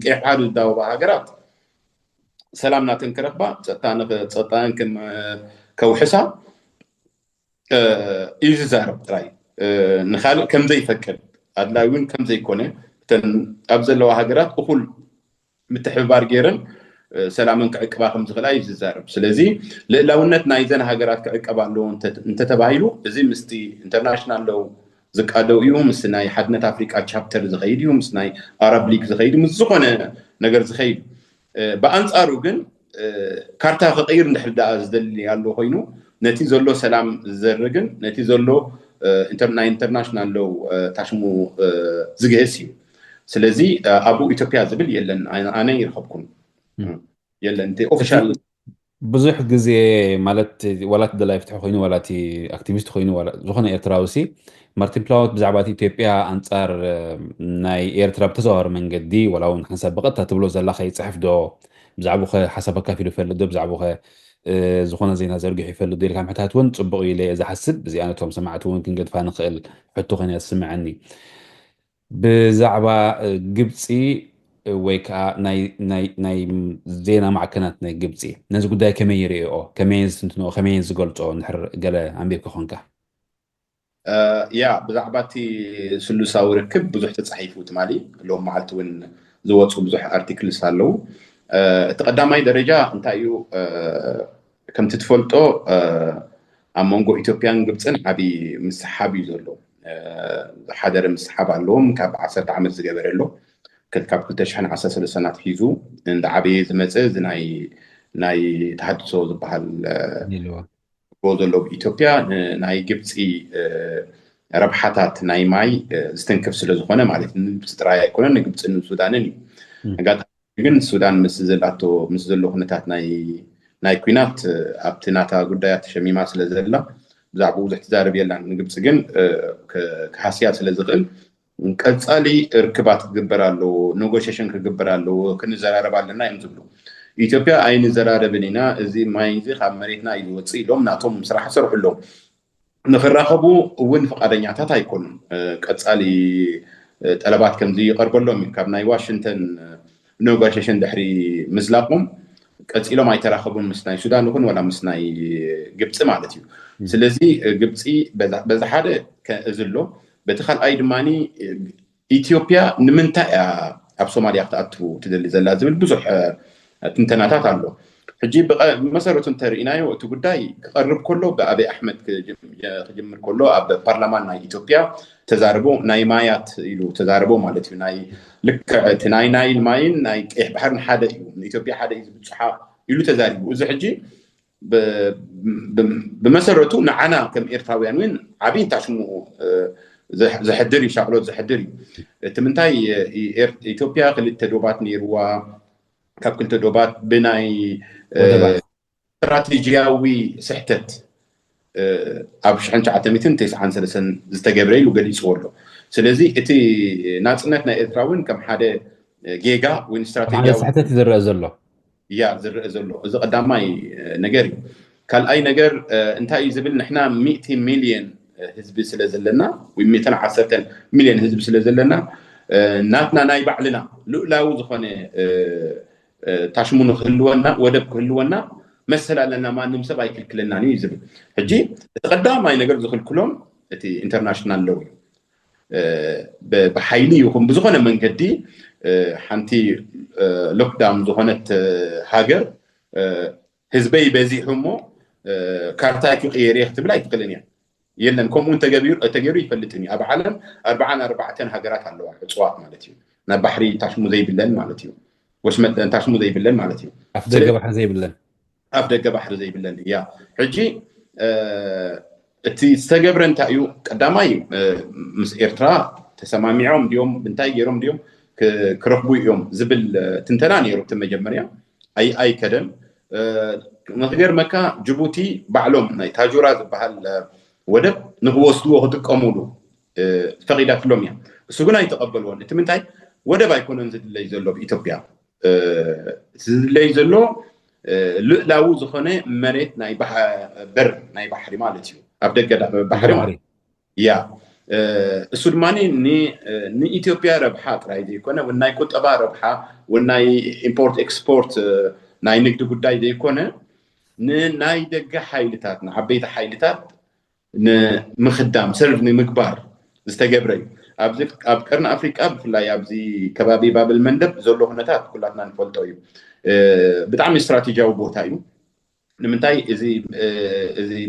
ቀይሕ ባሕሪ ዝዳወባ ሃገራት ሰላም ናተን ክረኽባ ፀጥታን ከውሕሳ እዩ ዝዛረብ ጥራይ ንካልእ ከምዘይፈቅድ ኣድላይ እውን ከምዘይኮነ እተን ኣብ ዘለዋ ሃገራት እኩል ምትሕብባር ገይረን ሰላመን ክዕቅባ ከምዝኽእላ እዩ ዝዛረብ። ስለዚ ልእላውነት ናይዘን ሃገራት ክዕቀብ ኣለዎ እንተተባሂሉ እዚ ምስቲ ኢንተርናሽናል ለው ዝቃደው እዩ፣ ምስ ናይ ሓድነት ኣፍሪቃ ቻፕተር ዝኸይድ እዩ፣ ምስ ናይ ኣረብ ሊግ ዝኸይድ እዩ፣ ምስ ዝኾነ ነገር ዝኸይድ ብኣንፃሩ ግን ካርታ ክቕይር እንድሕር ደኣ ዝደሊ ኣሎ ኮይኑ ነቲ ዘሎ ሰላም ዝዘርግን ነቲ ዘሎ ናይ ኢንተርናሽናል ለው ታሽሙ ዝግህስ እዩ። ስለዚ ኣብኡ ኢትዮጵያ ዝብል የለን፣ ኣነ ይረኸብኩም የለን እቲ ኦፊሻል ብዙሕ ግዜ ማለት ዋላ እቲ ደላይ ፍትሒ ኮይኑ ዋላ እቲ ኣክቲቪስት ኮይኑ ዝኾነ ኤርትራዊ ሲ ማርቲን ፕላወት ብዛዕባ እቲ ኢትዮጵያ ኣንፃር ናይ ኤርትራ ብተዘዋዋሪ መንገዲ ዋላ እውን ሓንሳብ ብቐጥታ ትብሎ ዘላ ከይፅሕፍ ዶ ብዛዕባኸ ሓሳብ ኣካፊሉ ይፈልጥ ዶ ብዛዕባኸ ዝኾነ ዜና ዘርጊሑ ይፈልጥ ዶ ኢልካ ምሕታት እውን ፅቡቕ ኢለ እየ ዝሓስብ። እዚኣ ነቶም ሰማዕቲ እውን ክንገድፋ ንኽእል ሕቶ ኮይና ትስምዐኒ። ብዛዕባ ግብፂ ወይ ከዓ ናይ ዜና ማዕከናት ናይ ግብፂ ነዚ ጉዳይ ከመይ ይርእኦ ከመይ ዝትንትንኦ ከመይ ዝገልፆ እንድሕር ገለ ኣንቢብካ ኮንካ? ያ ብዛዕባ እቲ ስሉሳዊ ርክብ ብዙሕ ተፃሒፉ ትማሊ ሎም መዓልቲ እውን ዝወፁ ብዙሕ ኣርቲክልስ ኣለዉ። እቲ ቀዳማይ ደረጃ እንታይ እዩ? ከምቲ ትፈልጦ ኣብ መንጎ ኢትዮጵያን ግብፅን ዓብዪ ምስሓብ እዩ ዘሎ። ዝሓደረ ምስሓብ ኣለዎም ካብ ዓሰርተ ዓመት ዝገበረ ኣሎ። ካብ ክልተ ሽሕን ዓሰርተ ሰለስተን ኣትሒዙ እንዳዓበየ ዝመፀ እዚ ናይ ናይ ተሃድሶ ዝበሃል ይልዎ። ዘለዎ ብኢትዮጵያ ናይ ግብፂ ረብሓታት ናይ ማይ ዝትንክፍ ስለዝኾነ ማለት ንግብፂ ጥራይ ኣይኮነን ንግብፅን ሱዳንን እዩ። ኣጋጣሚ ግን ሱዳን ምስ ዘላቶ ምስ ዘሎ ኩነታት ናይ ናይ ኩናት ኣብቲ ናታ ጉዳያት ተሸሚማ ስለ ዘላ ብዛዕባኡ ብዙሕ ትዛረብ የላን። ንግብፂ ግን ክሃስያ ስለ ዝኽእል ቀፃሊ ርክባት ክግበር ኣለዎ፣ ኔጎሽሽን ክግበር ኣለዎ፣ ክንዘራረብ ኣለና እዮም ዝብሉ። ኢትዮጵያ ኣይንዘራረብን ኢና፣ እዚ ማይ እዚ ካብ መሬትና እዩ ዝወፅእ ኢሎም ናቶም ስራሕ ይሰርሑ ኣለዉ። ንክራኸቡ እውን ፍቃደኛታት ኣይኮኑን። ቀፃሊ ጠለባት ከምዚ ይቐርበሎም እዩ። ካብ ናይ ዋሽንተን ኔጎሽሽን ድሕሪ ምዝላቆም ቀፂሎም ኣይተራኸቡን ምስ ናይ ሱዳን ይኹን ዋላ ምስ ናይ ግብፂ ማለት እዩ። ስለዚ ግብፂ በዚ ሓደ እዚ ኣሎ። በቲ ካልኣይ ድማ ኢትዮጵያ ንምንታይ እያ ኣብ ሶማልያ ክትኣቱ ትደሊ ዘላ ዝብል ብዙሕ ትንተናታት ኣሎ። ሕጂ ብመሰረቱ እንተርኢናዮ እቲ ጉዳይ ክቐርብ ከሎ ብኣብይ ኣሕመድ ክጅምር ከሎ ኣብ ፓርላማ ናይ ኢትዮጵያ ተዛርቦ ናይ ማያት ኢሉ ተዛርቦ ማለት እዩ። ናይ ልክዕ እቲ ናይ ናይል ማይን ናይ ቀይሕ ባሕርን ሓደ እዩ፣ ንኢትዮጵያ ሓደ እዩ ዝብፅሓ ኢሉ ተዛሪቡ። እዚ ሕጂ ብመሰረቱ ንዓና ከም ኤርትራውያን እውን ዓብይ ታሽሙ ዘሕድር እዩ፣ ሻቅሎት ዘሕድር እዩ። እቲ ምንታይ ኢትዮጵያ ክልተ ዶባት ነይርዋ፣ ካብ ክልተ ዶባት ብናይ ስትራቴጂያዊ ስሕተት ኣብ ሽሕን ትሽዓተ ሚእትን ተስዓን ሰለስተን ዝተገብረ ኢሉ ገሊፅዎ ኣሎ። ስለዚ እቲ ናፅነት ናይ ኤርትራ እውን ከም ሓደ ጌጋ ወይ ስትራቴጂያዊ ስሕተት ዝረአ ዘሎ እያ ዝረአ ዘሎ። እዚ ቀዳማይ ነገር እዩ። ካልኣይ ነገር እንታይ እዩ ዝብል፣ ንሕና ሚእቲ ሚልዮን ህዝቢ ስለ ዘለና ወይ ሚእትን ዓሰርተን ሚልዮን ህዝቢ ስለ ዘለና ናትና ናይ ባዕልና ልኡላዊ ዝኾነ ታሽሙ ንክህልወና፣ ወደብ ክህልወና መሰል ኣለና፣ ማንም ሰብ ኣይክልክለናን እዩ ዝብል። ሕጂ እቲ ቀዳማይ ነገር ዝክልክሎም እቲ ኢንተርናሽናል ሎው እዩ። ብሓይሊ ይኹን ብዝኾነ መንገዲ ሓንቲ ሎክዳውን ዝኾነት ሃገር ህዝበይ በዚሑ እሞ ካርታይ ክቕየር እየ ክትብል ኣይትኽእልን እያ። የለን፣ ከምኡ ተገይሩ ይፈልጥን እዩ። ኣብ ዓለም ኣርባዓን ኣርባዕተን ሃገራት ኣለዋ ዕፅዋት ማለት እዩ፣ ናብ ባሕሪ ታሽሙ ዘይብለን ማለት እዩ፣ ወሽመጥ ታሽሙ ዘይብለን ማለት እዩ። ኣፍ ደገ ባሕሪ ዘይብለን ኣፍ ደገ ባሕሪ ዘይብለን እያ። ሕጂ እቲ ዝተገብረ እንታይ እዩ? ቀዳማይ ምስ ኤርትራ ተሰማሚዖም ድዮም ብንታይ ገይሮም ድዮም ክረኽቡ እዮም ዝብል ትንተና ነይሩ። እቲ መጀመርያ ኣይ ኣይከደን። ንክገርመካ ጅቡቲ ባዕሎም ናይ ታጁራ ዝበሃል ወደብ ንክወስድዎ ክጥቀሙሉ ፈቂዳትሎም እያ። እሱ ግን ኣይተቐበልዎን። እቲ ምንታይ ወደብ ኣይኮነን ዝድለይ ዘሎ ብኢትዮጵያ ዝድለይ ዘሎ ልእላዊ ዝኾነ መሬት ናይ በር ናይ ባሕሪ ማለት እዩ፣ ኣብ ደገ ባሕሪ ማለት ያ እሱ ድማ ንኢትዮጵያ ረብሓ ጥራይ ዘይኮነ ናይ ቁጠባ ረብሓ፣ ናይ ኢምፖርት ኤክስፖርት ናይ ንግዲ ጉዳይ ዘይኮነ ንናይ ደገ ሓይልታት ንዓበይቲ ሓይልታት ንምኽዳም ሰርቭ ንምግባር ዝተገብረ እዩ። ኣብ ቀርኒ ኣፍሪቃ ብፍላይ ኣብዚ ከባቢ ባብል መንደብ ዘሎ ኩነታት ኩላትና ንፈልጦ እዩ። ብጣዕሚ ስትራቴጂያዊ ቦታ እዩ። ንምንታይ እዚ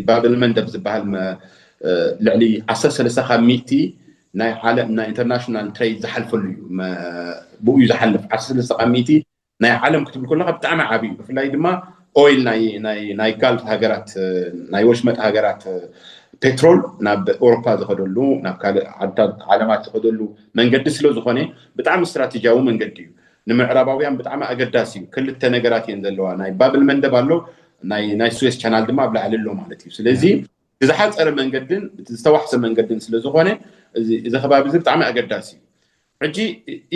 ባብል መንደብ ዝበሃል ልዕሊ ዓሰርተ ሰለስተ ካብ ሚእቲ ናይ ዓለም ናይ ኢንተርናሽናል ትሬድ ዝሓልፈሉ እዩ። ብኡ እዩ ዝሓልፍ። ዓሰርተ ሰለስተ ካብ ሚእቲ ናይ ዓለም ክትብል ከለካ ብጣዕሚ ዓብዩ፣ ብፍላይ ድማ ኦይል ናይ ጋልፍ ሃገራት ናይ ወሽመጥ ሃገራት ፔትሮል ናብ ኤውሮፓ ዝኸደሉ ናብ ካልእ ዓለማት ዝኸደሉ መንገዲ ስለ ዝኾነ ብጣዕሚ ስትራቴጂያዊ መንገዲ እዩ። ንምዕራባውያን ብጣዕሚ ኣገዳሲ እዩ። ክልተ ነገራት እየን ዘለዋ። ናይ ባብል መንደብ ኣሎ፣ ናይ ስዌስ ቻናል ድማ ኣብ ላዕሊ ኣሎ ማለት እዩ። ስለዚ ብዝሓፀረ መንገድን ዝተዋሕሰ መንገድን ስለ ዝኾነ እዚ ከባቢ እዚ ብጣዕሚ ኣገዳሲ እዩ። ሕጂ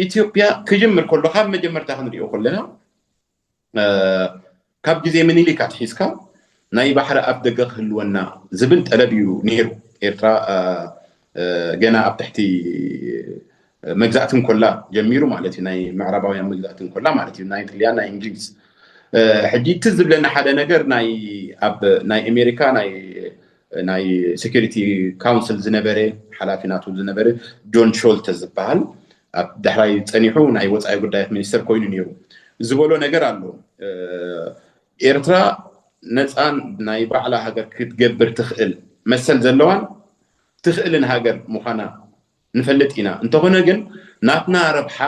ኢትዮጵያ ክጅምር ከሎ ካብ መጀመርታ ክንሪኦ ከለና ካብ ግዜ ምኒልክ ኣትሒዝካ ናይ ባሕሪ ኣፍ ደገ ክህልወና ዝብል ጠለብ እዩ ነይሩ። ኤርትራ ገና ኣብ ትሕቲ መግዛእቲ እንኮላ ጀሚሩ ማለት እዩ፣ ናይ ምዕራባውያን መግዛእቲ እንኮላ ማለት እዩ፣ ናይ ጥልያን ናይ እንግሊዝ። ሕጂ እቲ ዝብለና ሓደ ነገር ናይ ኣብ ናይ ኣሜሪካ ናይ ናይ ሴኩሪቲ ካውንስል ዝነበረ ሓላፊ ናቱ ዝነበረ ጆን ሾልተ ዝበሃል ኣብ ዳሕራይ ፀኒሑ ናይ ወፃኢ ጉዳያት ሚኒስተር ኮይኑ ነይሩ ዝበሎ ነገር ኣሎ። ኤርትራ ነፃን ናይ ባዕላ ሃገር ክትገብር ትኽእል መሰል ዘለዋን ትኽእልን ሃገር ምዃና ንፈልጥ ኢና። እንተኾነ ግን ናትና ረብሓ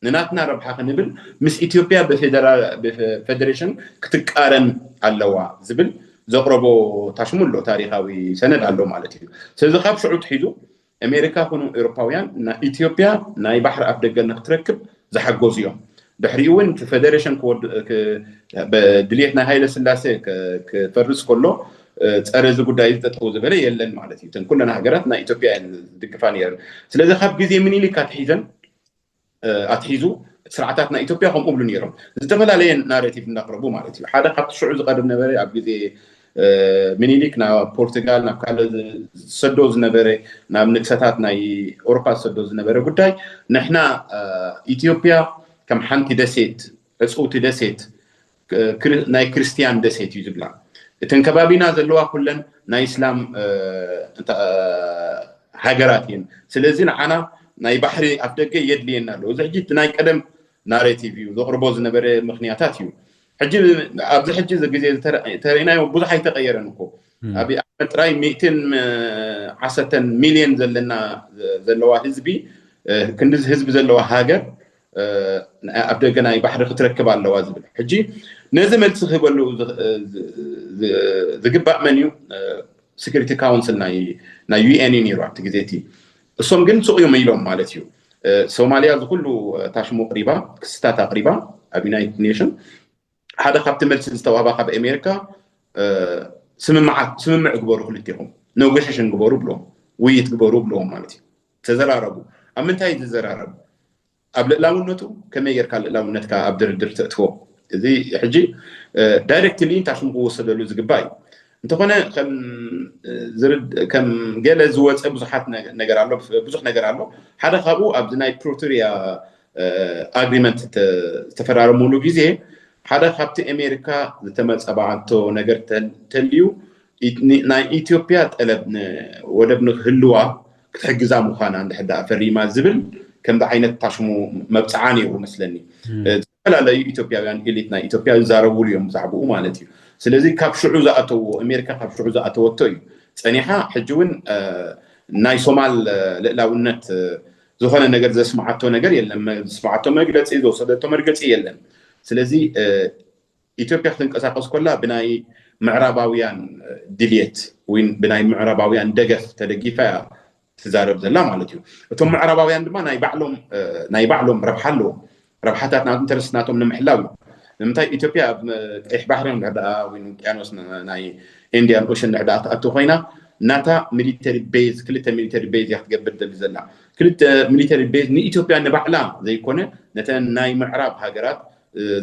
ንናትና ረብሓ ክንብል ምስ ኢትዮጵያ ብፌደሬሽን ክትቃረን ኣለዋ ዝብል ዘቕረቦ ታሽሙ ኣሎ፣ ታሪኻዊ ሰነድ ኣሎ ማለት እዩ። ስለዚ ካብ ሽዑ ትሒዙ ኣሜሪካ ኮኑ ኤውሮፓውያን ኢትዮጵያ ናይ ባሕሪ ኣፍ ደገ ንክትረክብ ዝሓገዙ እዮም። ድሕሪኡ እውን እቲ ፌደሬሽን ድልየት ናይ ሃይለ ስላሴ ክፈርስ ከሎ ፀረ እዚ ጉዳይ እዚ ጠጠው ዝበለ የለን ማለት እዩ። እተን ኩለን ሃገራት ናይ ኢትዮጵያ እየን ዝድግፋ ነይረን። ስለዚ ካብ ግዜ ምኒልክ ኣትሒዘን ኣትሒዙ ስርዓታት ናይ ኢትዮጵያ ከምኡ ብሉ ነይሮም። ዝተፈላለየ ናሬቲቭ እናቅረቡ ማለት እዩ። ሓደ ካብቲ ሽዑ ዝቀርብ ነበረ ኣብ ግዜ ምኒልክ ናብ ፖርቱጋል ናብ ካልእ ዝሰዶ ዝነበረ ናብ ንግሰታት ናይ ኤውሮፓ ዝሰዶ ዝነበረ ጉዳይ ንሕና ኢትዮጵያ ከም ሓንቲ ደሴት ዕፅውቲ ደሴት ናይ ክርስትያን ደሴት እዩ ዝብላ። እተን ከባቢና ዘለዋ ኩለን ናይ እስላም ሃገራት እየን። ስለዚ ንዓና ናይ ባሕሪ ኣፍ ደገ የድልየና ኣሎ። እዚ ሕጂ እቲ ናይ ቀደም ናሬቲቭ እዩ፣ ዘቕርቦ ዝነበረ ምኽንያታት እዩ። ሕጂ ኣብዚ ሕጂ እዚ ግዜ ዝተረ- ተረኢናዮ ብዙሕ ኣይተቐየረን እኮ። ኣብ ኣሕመድ ጥራይ ሚእትን ዓሰርተን ሚልዮን ዘለና ዘለዋ ህዝቢ፣ ክንዲ ህዝቢ ዘለዋ ሃገር፣ ኣብ ደገ ናይ ባሕሪ ክትረክብ ኣለዋ ዝብል። ሕጂ ነዚ መልሲ ክህበሉ ዝግባእ መን እዩ? ሴኩሪቲ ካውንስል ናይ ዩኤን እዩ ነይሩ ኣብቲ ግዜ እቲ። እሶም ግን ስቕ እዮም ኢሎም ማለት እዩ። ሶማልያ ዝኩሉ ታሽሙ ኣቕሪባ፣ ክስታት ኣቕሪባ ኣብ ዩናይትድ ኔሽን። ሓደ ካብቲ መልሲ ዝተዋህባ ካብ ኣሜሪካ፣ ስምምዕ ግበሩ፣ ክልቲኹም ኔጎሽሽን ግበሩ ብሎም፣ ውይይት ግበሩ ብሎም ማለት እዩ። ተዘራረቡ። ኣብ ምንታይ ዝዘራረቡ? ኣብ ልእላውነቱ። ከመይ ጌርካ ልእላውነትካ ኣብ ድርድር ተእትዎ? እዚ ሕጂ ዳይሬክትሊ ታሽሙ ክወሰደሉ ዝግባእ እዩ። እንተኾነ ከም ገለ ዝወፀ ብዙሓት ነገር ኣሎ፣ ብዙሕ ነገር ኣሎ። ሓደ ካብኡ ኣብዚ ናይ ፕሪቶሪያ ኣግሪመንት ዝተፈራረሙሉ ግዜ ሓደ ካብቲ ኣሜሪካ ዝተመፀባዓቶ ነገር ተልዩ፣ ናይ ኢትዮጵያ ጠለብ ወደብ ንክህልዋ ክትሕግዛ ምዃና እንድሕር ደኣ ፈሪማ ዝብል ከምዚ ዓይነት ታሽሙ መብፅዓ ነይሩ መስለኒ። ዝተፈላለዩ ኢትዮጵያውያን ኤሊት ናይ ኢትዮጵያ ይዛረቡሉ እዮም ብዛዕባኡ ማለት እዩ። ስለዚ ካብ ሽዑ ዝኣተዎ፣ ኣሜሪካ ካብ ሽዑ ዝኣተወቶ እዩ ፀኒሓ። ሕጂ እውን ናይ ሶማል ልእላውነት ዝኾነ ነገር ዘስማዓቶ ነገር የለን። ዘስማዓቶ መግለፂ፣ ዝወሰደቶ መርገፂ የለን። ስለዚ ኢትዮጵያ ክትንቀሳቀስ ኮላ ብናይ ምዕራባውያን ድልየት ወይ ብናይ ምዕራባውያን ደገፍ ተደጊፋ እያ ትዛረብ ዘላ ማለት እዩ። እቶም ምዕራባውያን ድማ ናይ ባዕሎም ናይ ባዕሎም ረብሓ ኣለዎም። ረብሓታት ናቶም፣ ኢንተረስት ናቶም ንምሕላው እዩ። ንምንታይ ኢትዮጵያ ኣብ ቀይሕ ባሕሪ እንድሕር ደኣ ወይ ውቅያኖስ ናይ ኢንዲያን ኦሽን እንድሕር ደኣ ትኣቱ ኮይና ናታ ሚሊተሪ ቤዝ፣ ክልተ ሚሊተሪ ቤዝ እያ ክትገብር ደሊ ዘላ። ክልተ ሚሊተሪ ቤዝ ንኢትዮጵያ ንባዕላ ዘይኮነ ነተን ናይ ምዕራብ ሃገራት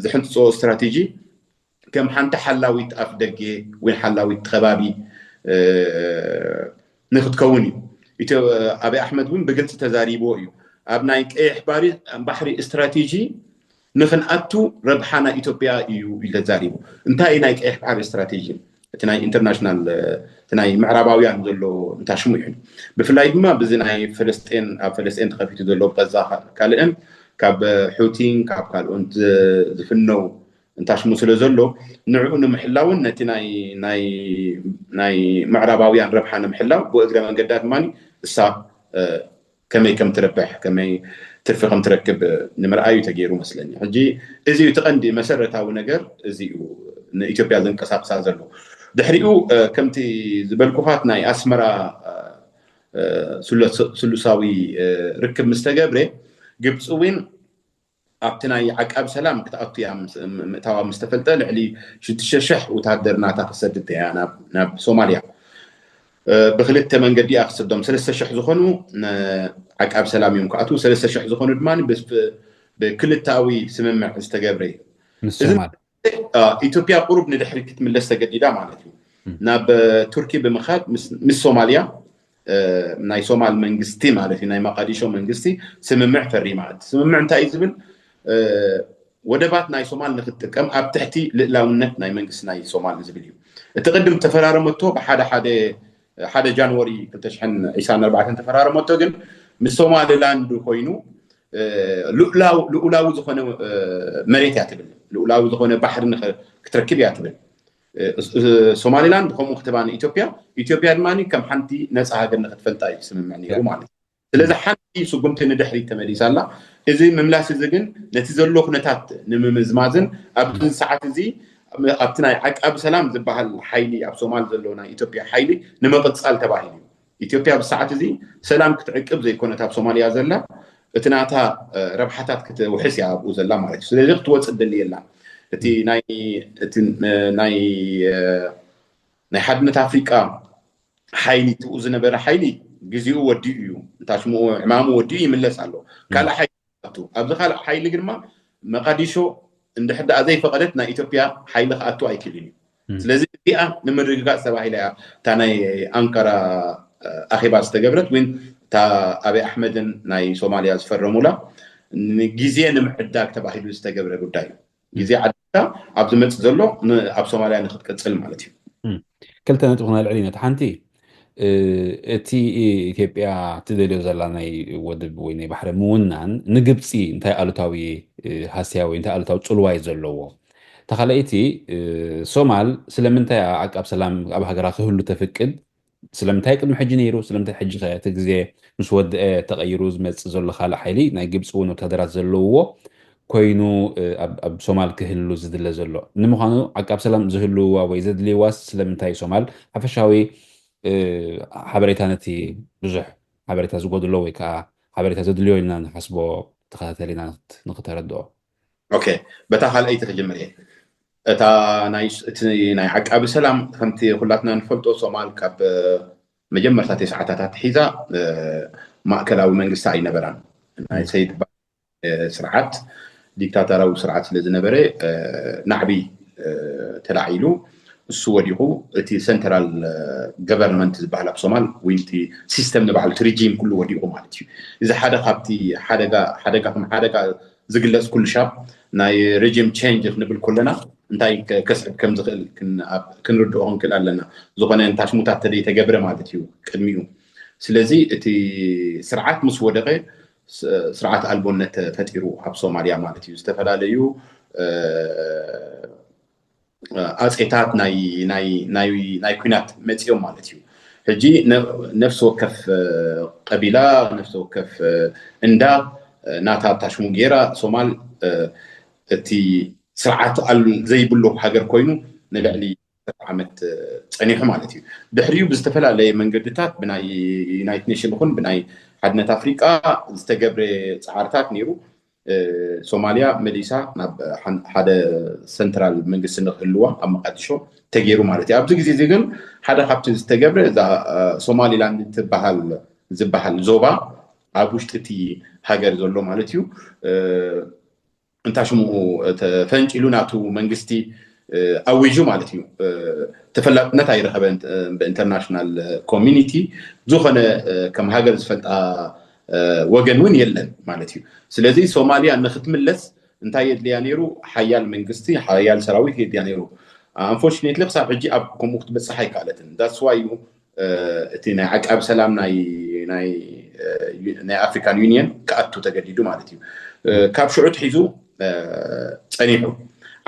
ዝሕንፅፅኦ ስትራቴጂ ከም ሓንቲ ሓላዊት ኣፍ ደገ ወይ ሓላዊት ከባቢ ንክትከውን እዩ። ኣበይ ኣሕመድ እውን ብግልፂ ተዛሪብዎ እዩ። ኣብ ናይ ቀይሕ ባሪ ባሕሪ ስትራቴጂ ንክንኣቱ ረብሓ ናይ ኢትዮጵያ እዩ ኢሉ ተዛሪቡ። እንታይ ናይ ቀይሕ ባሕሪ ስትራቴጂ? እቲ ናይ ኢንተርናሽናል እቲ ናይ ምዕራባውያን ዘሎ እንታሽሙ እዩ። ብፍላይ ድማ ብዚ ናይ ፈለስጤን፣ ኣብ ፈለስጤን ተኸፊቱ ዘሎ፣ ቀዛ ካልእን ካብ ሑቲን ካብ ካልኦን ዝፍነው እንታሽሙ ስለ ዘሎ ንዕኡ ንምሕላውን ነቲ ናይ ምዕራባውያን ረብሓ ንምሕላው ብእግረ መንገዳ ድማ እሳ ከመይ ከም ትረብሕ፣ ከመይ ትርፊ ከም ትረክብ ንምርኣዩ ተገይሩ መስለኒ። ሕጂ እዚ እዩ እቲ ቀንዲ መሰረታዊ ነገር፣ እዚ እዩ ንኢትዮጵያ ዘንቀሳቅሳ ዘሎ። ድሕሪኡ ከምቲ ዝበልኩኻት ናይ ኣስመራ ስሉሳዊ ርክብ ምስ ተገብረ ግብፂ እውን ኣብቲ ናይ ዓቃብ ሰላም ክትኣቱ እያ ምእታዋ ምስ ተፈልጠ ልዕሊ ሽዱሽተ ሽሕ ወታደር ናታ ክሰድድ እያ ናብ ሶማልያ። ብክልተ መንገዲ እያ ክሰዶም። ሰለስተ ሽሕ ዝኾኑ ዓቃብ ሰላም እዮም ክኣትዉ፣ ሰለስተ ሽሕ ዝኾኑ ድማ ብክልታዊ ስምምዕ ዝተገብረ እዩ። ምስ ሶማል ኢትዮጵያ ቁሩብ ንድሕሪ ክትምለስ ተገዲዳ ማለት እዩ። ናብ ቱርኪ ብምኻድ ምስ ሶማልያ ናይ ሶማል መንግስቲ ማለት እዩ፣ ናይ መቃዲሾ መንግስቲ ስምምዕ ፈሪማ። እቲ ስምምዕ እንታይ እዩ ዝብል? ወደባት ናይ ሶማል ንክትጥቀም ኣብ ትሕቲ ልእላውነት ናይ መንግስቲ ናይ ሶማል ዝብል እዩ። እቲ ቅድም ተፈራረመቶ ብሓደ ሓደ ሓደ ጃንዋሪ ክልተ ሽሕን ዕስራን ኣርባዕተን ተፈራረመቶ፣ ግን ምስ ሶማሊላንድ ኮይኑ ልኡላዊ ዝኾነ መሬት እያ ትብል። ልኡላዊ ዝኾነ ባሕሪ ክትረክብ እያ ትብል። ሶማሊላንድ ከምኡ ክትባ ንኢትዮጵያ፣ ኢትዮጵያ ድማ ከም ሓንቲ ነፃ ሃገር ንክትፈልጣ እዩ ስምምዕ ነይሩ ማለት እዩ። ስለዚ ሓንቲ ስጉምቲ ንድሕሪት ተመሊሳ ኣላ። እዚ ምምላስ እዚ ግን ነቲ ዘሎ ኩነታት ንምምዝማዝን ኣብዚ ሰዓት እዚ ኣብቲ ናይ ዓቃቢ ሰላም ዝበሃል ሓይሊ ኣብ ሶማል ዘሎ ናይ ኢትዮጵያ ሓይሊ ንምቕፃል ተባሂሉ እዩ። ኢትዮጵያ ኣብዚ ሰዓት እዚ ሰላም ክትዕቅብ ዘይኮነት ኣብ ሶማልያ ዘላ፣ እቲ ናታ ረብሓታት ክትውሕስ እያ ኣብኡ ዘላ ማለት እዩ። ስለዚ ክትወፅእ ደሊ የላ። እቲ ናይ ናይ ሓድነት ኣፍሪቃ ሓይሊ ትኡ ዝነበረ ሓይሊ ግዜኡ ወዲኡ እዩ። እንታሽምኡ ዕማሙ ወዲኡ ይምለስ ኣሎ። ካልእ ሓይሊ ኣቱ ኣብዚ ካልእ ሓይሊ ግድማ መቃዲሾ እንድሕር ደኣ ዘይፈቐደት ናይ ኢትዮጵያ ሓይሊ ክኣቱ ኣይክልን እዩ። ስለዚ እዚኣ ንምርግጋፅ ተባሂላ እያ እታ ናይ ኣንቀራ ኣኼባ ዝተገብረት፣ ወይ እታ ኣበይ ኣሕመድን ናይ ሶማልያ ዝፈረሙላ ግዜ ንምዕዳግ ተባሂሉ ዝተገብረ ጉዳይ እዩ። ግዜ ዓዲግካ ኣብ ዝመፅእ ዘሎ ኣብ ሶማልያ ንክትቅፅል ማለት እዩ። ክልተ ነጥቢ ክነልዕል ኢና። ሓንቲ እቲ ኢትዮጵያ ትደልዮ ዘላ ናይ ወደብ ወይ ናይ ባሕሪ ምውናን ንግብፂ እንታይ ኣሉታዊ ሃስያ ወይ እንታይ ኣሉታዊ ፅልዋ እዩ ዘለዎ? ተኻለይቲ ሶማል ስለምንታይ ዓቃብ ሰላም ኣብ ሃገራ ክህሉ ተፍቅድ? ስለምንታይ ቅድሚ ሕጂ ነይሩ? ስለምንታይ ሕጂ ከ እቲ ግዜ ምስ ወደአ ተቐይሩ ዝመፅእ ዘሎ ካልእ ሓይሊ ናይ ግብፂ እውን ወታደራት ዘለውዎ ኮይኑ ኣብ ሶማል ክህሉ ዝድለ ዘሎ? ንምዃኑ ዓቃብ ሰላም ዝህልውዋ ወይ ዘድልይዋስ ስለምንታይ ሶማል ሓፈሻዊ ሓበሬታ ነቲ ብዙሕ ሓበሬታ ዝጎድሎ ወይ ከዓ ሓበሬታ ዘድልዮ ኢልና ንሓስቦ ተኸታተሊና ንክተረድኦ። ኦኬ፣ በታ ካልኣይቲ ክጅምር እየ። እታ ናይ ዓቃቢ ሰላም ከምቲ ኩላትና ንፈልጦ ሶማል ካብ መጀመርታ ተስዓታት ኣትሒዛ ማእከላዊ መንግስቲ ኣይነበራን። ናይ ሰይድ ስርዓት ዲክታተራዊ ስርዓት ስለ ዝነበረ ናዕቢ ተላዒሉ እሱ ወዲቑ እቲ ሰንትራል ገቨርንመንት ዝበሃል ኣብ ሶማል ወይ እቲ ሲስተም ንባዕሉ እቲ ሪጂም ኩሉ ወዲቑ ማለት እዩ። እዚ ሓደ ካብቲ ሓደጋ ከም ሓደጋ ዝግለጽ ኩሉ ሻብ ናይ ሪጂም ቼንጅ ክንብል ከለና እንታይ ከስዕብ ከም ዝኽእል ክንርድኦ ክንክእል ኣለና። ዝኾነ እንታሽሙታት ተደይተገብረ ማለት እዩ ቅድሚኡ። ስለዚ እቲ ስርዓት ምስ ወደቐ ስርዓት ኣልቦነት ተፈጢሩ ኣብ ሶማልያ ማለት እዩ። ዝተፈላለዩ ኣጼታት ናይ ኩናት መፂኦም ማለት እዩ። ሕጂ ነፍሲ ወከፍ ቀቢላ፣ ነፍሲ ወከፍ እንዳ ናታ ታሽሙ ገይራ ሶማል እቲ ስርዓት ዘይብሉ ሃገር ኮይኑ ንልዕሊ ዓመት ፀኒሑ ማለት እዩ። ድሕሪኡ ብዝተፈላለየ መንገድታት ብናይ ዩናይትድ ኔሽን ይኹን ብናይ ሓድነት ኣፍሪቃ ዝተገብረ ፃዕርታት ነይሩ። ሶማልያ መሊሳ ናብ ሓደ ሰንትራል መንግስቲ ንክህልዋ ኣብ መቃዲሾ ተገይሩ ማለት እዩ። ኣብዚ ግዜ እዚ ግን ሓደ ካብቲ ዝተገብረ እዛ ሶማሊላንድ ትበሃል ዝበሃል ዞባ ኣብ ውሽጢ እቲ ሃገር ዘሎ ማለት እዩ እንታ ሽሙ ተፈንጭሉ ናቱ መንግስቲ ኣዊጁ ማለት እዩ። ተፈላጥነት ኣይረኸበን ብኢንተርናሽናል ኮሚኒቲ። ዝኾነ ከም ሃገር ዝፈልጣ ወገን እውን የለን ማለት እዩ። ስለዚ ሶማሊያ ንክትምለስ እንታይ የድልያ ነይሩ? ሓያል መንግስቲ፣ ሓያል ሰራዊት የድልያ ነይሩ። ኣንፎርችኔትሊ ክሳብ ሕጂ ኣብ ከምኡ ክትበፅሕ ኣይከኣለትን። ዳትስ ዋይ እዩ እቲ ናይ ዓቃቢ ሰላም ናይ ኣፍሪካን ዩኒየን ክኣቱ ተገዲዱ ማለት እዩ። ካብ ሽዑ ትሒዙ ፀኒሑ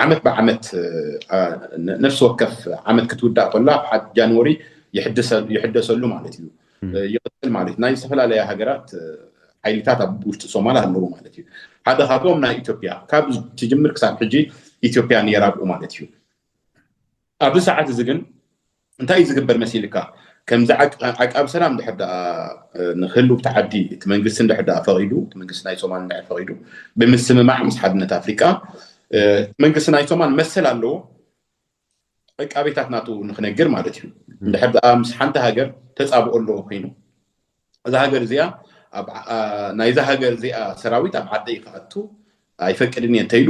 ዓመት ብዓመት ነፍሲ ወከፍ ዓመት ክትውዳእ ከላ ሓደ ጃንወሪ ይሕደሰሉ ማለት እዩ። ይቕፅል ማለት ናይ ዝተፈላለያ ሃገራት ሓይልታት ኣብ ውሽጢ ሶማል ኣለዉ ማለት እዩ። ሓደ ካብኦም ናይ ኢትዮጵያ ካብ ትጅምር ክሳብ ሕጂ ኢትዮጵያ ነይራ ኣብኡ ማለት እዩ። ኣብዚ ሰዓት እዚ ግን እንታይ እዩ ዝግበር መሲልካ? ከምዚ ዓቃብ ሰላም ድሕር ደኣ ንክህሉ እቲ ዓዲ እቲ መንግስቲ እንድሕር ደኣ ፈቒዱ እቲ መንግስቲ ናይ ሶማል እንድሕር ፈቒዱ ብምስምማዕ ምስ ሓድነት ኣፍሪቃ እቲ መንግስቲ ናይ ሶማል መሰል ኣለዎ ዕቃቤታት ናቱ ንክነግር ማለት እዩ። እንድሕር ደኣ ምስ ሓንቲ ሃገር ተፃብኦ ኣለዎ ኮይኑ እዛ ሃገር እዚኣ ናይዛ ሃገር እዚኣ ሰራዊት ኣብ ዓደይ ክኣቱ ኣይፈቅድን እየ እንተኢሉ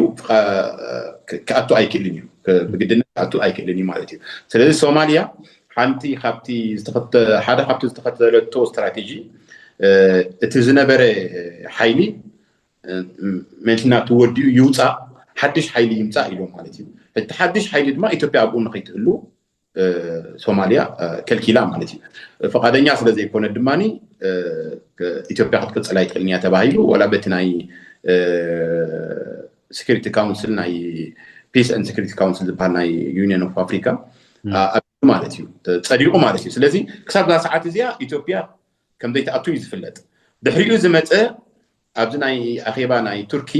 ክኣቱ ኣይክእልን እዩ። ብግድነት ክኣቱ ኣይክእልን እዩ ማለት እዩ። ስለዚ ሶማልያ ሓንቲ ካብቲ ሓደ ካብቲ ዝተኸተለቶ ስትራቴጂ እቲ ዝነበረ ሓይሊ ሜንሽናቱ ወዲኡ ይውፃእ ሓድሽ ሓይሊ ይምፃእ ኢሎም ማለት እዩ። እቲ ሓድሽ ሓይሊ ድማ ኢትዮጵያ ኣብኡ ንኸይትህሉ ሶማልያ ከልኪላ ማለት እዩ። ፈቃደኛ ስለ ዘይኮነ ድማ ኢትዮጵያ ክትቅፅል ኣይትኽእልን እያ ተባሂሉ ዋላ በቲ ናይ security council ናይ peace and security council ዝበሃል ናይ ዩኒየን ኦፍ ኣፍሪካ ማለት እዩ ጸዲቁ ማለት እዩ። ስለዚ ክሳብ እዛ ሰዓት እዚኣ ኢትዮጵያ ከም ዘይትኣቱ እዩ ዝፍለጥ። ድሕሪኡ ዝመፀ ኣብዚ ናይ ኣኼባ ናይ ቱርኪ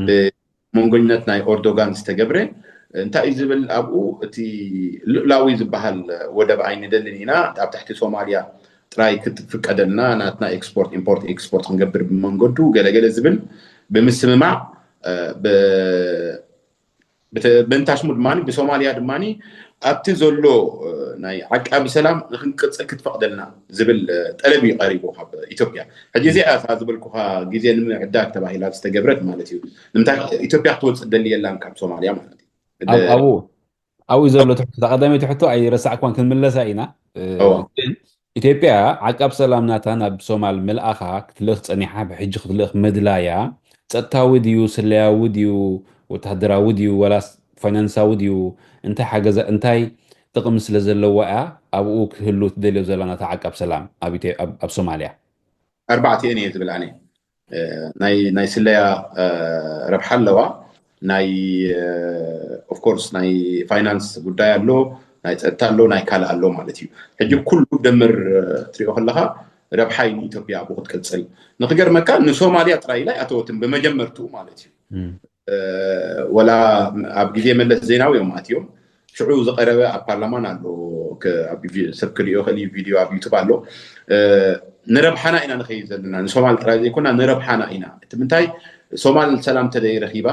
ብመንጎኝነት ናይ ኦርዶጋን ዝተገብረ እንታይ እዩ ዝብል ኣብኡ እቲ ልኡላዊ ዝበሃል ወደብ ኣይንደልን ኢና ኣብ ትሕቲ ሶማልያ ጥራይ ክትፍቀደልና ናትና ኤክስፖርት ኢምፖርት ኤክስፖርት ክንገብር ብመንገዱ ገለገለ ዝብል ብምስምማዕ ብእንታሽሙ ድማ ብሶማልያ ድማ ኣብቲ ዘሎ ናይ ዓቃቢ ሰላም ንክንቅፅል ክትፈቅደልና ዝብል ጠለብ እዩ ቀሪቡ ካብ ኢትዮጵያ። ሕጂ እዚኣ እታ ዝበልኩካ ግዜ ንምዕዳግ ተባሂላ ዝተገብረት ማለት እዩ። ንምንታይ ኢትዮጵያ ክትወፅእ ደሊ የላን ካብ ሶማልያ ማለት እዩ። ኣብኡ ኣብኡ ዘሎ ትሕቶ ቀዳመይቲ ሕቶ ኣይረሳዕኳን ክንምለሳ ኢና። ኢትዮጵያ ዓቃብ ሰላም ናታ ናብ ሶማል ምልኣኻ ክትልእኽ ጸኒሓ ብሕጂ ክትልእኽ ምድላያ ጸጥታዊ ድዩ ስለያዊ ድዩ ወታደራዊ ድዩ ወላስ ፋይናንሳዊ ድዩ እንታይ ሓገዛ እንታይ ጥቕሚ ስለ ዘለዋ እያ ኣብኡ ክህሉ ትደልዮ ዘላ ናታ ዓቃብ ሰላም ኣብ ኢትዮ- ኣብ- ኣብ ሶማልያ። ኣርባዕቲኤን እየ ዝብል ኣነ። ናይ ናይ ስለያ ረብሓ ኣለዋ። ናይ ኦፍኮርስ ናይ ፋይናንስ ጉዳይ ኣሎ፣ ናይ ፀጥታ ኣሎ፣ ናይ ካልእ ኣሎ ማለት እዩ። ሕጂ ኩሉ ደምር ትሪኦ ከለካ ረብሓይ ንኢትዮጵያ ኣብኡ ክትቅፅል። ንክገርመካ ንሶማልያ ጥራይ ኢላ ኣይኣተወትን ብመጀመርትኡ ማለት እዩ። ወላ ኣብ ግዜ መለስ ዜናዊ እዮም ኣትዮም። ሽዑ ዝቀረበ ኣብ ፓርላማን ኣሎ፣ ሰብ ክሪኦ ክእል ቪድዮ ኣብ ዩቱብ ኣሎ። ንረብሓና ኢና ንኸይድ ዘለና፣ ንሶማል ጥራይ ዘይኮና ንረብሓና ኢና። እቲ ምንታይ ሶማል ሰላም ተደይ ረኺባ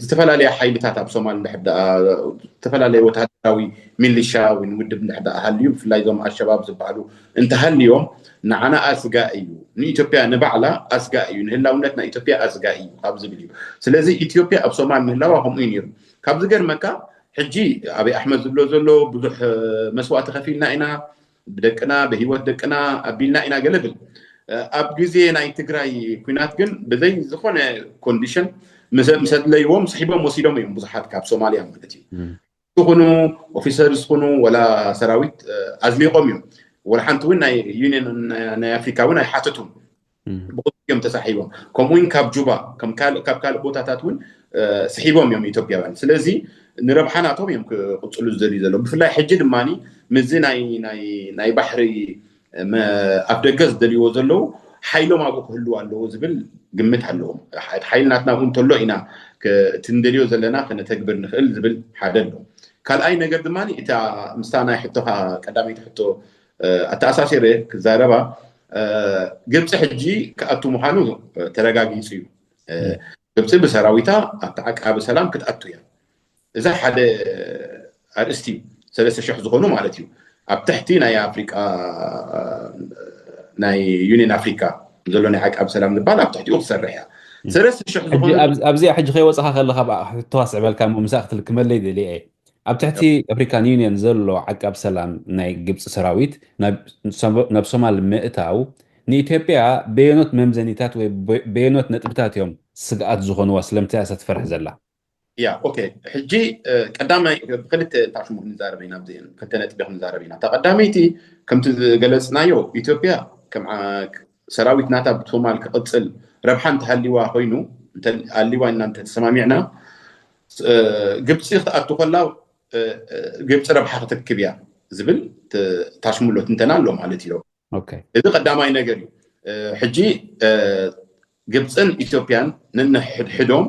ዝተፈላለያ ሓይልታት ኣብ ሶማል እንድሕር ደኣ ዝተፈላለየ ወታደራዊ ሚሊሻ ወይ ውድብ እንድሕር ደኣ ሃልዩ ብፍላይ እዞም ኣሸባብ ዝበሃሉ እንተሃልዮም ንዓና ኣስጋ እዩ፣ ንኢትዮጵያ ንባዕላ ኣስጋ እዩ፣ ንህላውነት ናይ ኢትዮጵያ ኣስጋ እዩ ካብ ዝብል እዩ። ስለዚ ኢትዮጵያ ኣብ ሶማል ምህላዋ ከምኡ እዩ ነይሩ። ካብ ዝገርመካ ሕጂ ኣብይ ኣሕመድ ዝብሎ ዘሎ ብዙሕ መስዋእቲ ከፊልና ኢና፣ ብደቅና ብህይወት ደቅና ኣቢልና ኢና ገለ ብል። ኣብ ግዜ ናይ ትግራይ ኩናት ግን ብዘይ ዝኾነ ኮንዲሽን ምስ ኣድለይዎም ስሒቦም ወሲዶም እዮም ብዙሓት ካብ ሶማልያ ማለት እዩ። ይኹኑ ኦፊሰርስ ይኹኑ ወላ ሰራዊት ኣዝሊቆም እዮም። ወላ ሓንቲ እውን ናይ ዩኒየን ናይ ኣፍሪካ እውን ኣይሓተቱን። ብቁፅሪ እዮም ተሳሒቦም። ከምኡ እውን ካብ ጁባ ካብ ካልእ ቦታታት እውን ስሒቦም እዮም ኢትዮጵያውያን። ስለዚ ንረብሓ ናቶም እዮም ክቅፅሉ ዝደልዩ ዘለዉ። ብፍላይ ሕጂ ድማ ምስዚ ናይ ባሕሪ ኣፍ ደገ ዝደልይዎ ዘለዉ ሓይሎም ኣብኡ ክህልዉ ኣለዉ ዝብል ግምት ኣለዎም። ሓይሊ ናትና እውን እንተሎ ኢና እቲ ንደልዮ ዘለና ክነተግብር ንኽእል ዝብል ሓደ ኣሎ። ካልኣይ ነገር ድማ እታ ምስታ ናይ ሕቶኻ ቀዳመይቲ ሕቶ ኣተኣሳሲረ ክዛረባ ግብፂ ሕጂ ክኣቱ ምዃኑ ተረጋጊፁ እዩ። ግብፂ ብሰራዊታ ኣብቲ ዓቃቢ ሰላም ክትኣቱ እያ። እዛ ሓደ ኣርእስቲ እዩ። ሰለስተ ሽሕ ዝኾኑ ማለት እዩ ኣብ ትሕቲ ናይ ኣፍሪቃ ናይ ዩኒየን ኣፍሪካ ዘሎ ናይ ዓቃቢ ሰላም ዝበሃል ኣብ ትሕቲኡ ክሰርሕ እያ። ሰለስተ ሽሕ ዝኾኑ ኣብዚኣ ሕጂ ከይወፃኻ ከለካ ሕቶ ኣስዕበልካ ምሳእ ክትልክመለይ ደልየ እየ። ኣብ ትሕቲ ኣፍሪካን ዩኒየን ዘሎ ዓቃብ ሰላም ናይ ግብፂ ሰራዊት ናብ ሶማል ምእታው ንኢትዮጵያ በየኖት መምዘኒታት ወይ በየኖት ነጥብታት እዮም ስግኣት ዝኾንዋ? ስለምንታይ እያ ትፈርሕ ዘላ? ያ ኦኬ፣ ሕጂ ቀዳማይ ብክልተ ታሽሙ ክንዛረብ ኢና፣ ክልተ ነጥቢ ክንዛረብ ኢና። እታ ቀዳመይቲ ከምቲ ዝገለፅናዮ ኢትዮጵያ ከም ሰራዊት ናታ ብሶማል ክቅፅል ረብሓ እንተሃሊዋ ኮይኑ ኣሊዋ ኢና እንተተሰማሚዕና ግብፂ ክትኣቱ ከላ ግብፂ ረብሓ ክትክብ እያ ዝብል ታሽሙሎ ትንተና ኣሎ ማለት እዩ። እዚ ቀዳማይ ነገር እዩ። ሕጂ ግብፅን ኢትዮጵያን ነንሕድሕዶም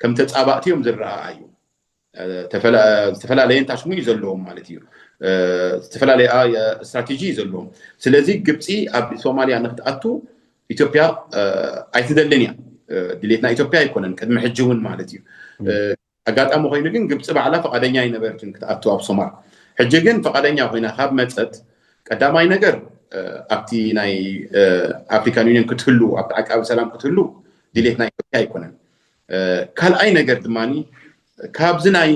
ከም ተፃባእቲ እዮም ዝረኣዩ። ዝተፈላለየን ታሽሙ እዩ ዘለዎም ማለት እዩ። ዝተፈላለየ ስትራቴጂ እዩ ዘለዎም። ስለዚ ግብፂ ኣብ ሶማልያ ንክትኣቱ ኢትዮጵያ ኣይትደልን እያ። ድሌትና ኢትዮጵያ ኣይኮነን፣ ቅድሚ ሕጂ እውን ማለት እዩ። ኣጋጣሚ ኮይኑ ግን ግብፂ ባዕላ ፈቃደኛ ኣይነበረትን ክትኣቱ ኣብ ሶማል። ሕጂ ግን ፈቃደኛ ኮይና ካብ መፀት ቀዳማይ ነገር ኣብቲ ናይ ኣፍሪካን ዩኒየን ክትህሉ ኣብቲ ዓቃቢ ሰላም ክትህሉ ድሌትና ኢትዮጵያ ኣይኮነን። ካልኣይ ነገር ድማ ካብዚ ናይ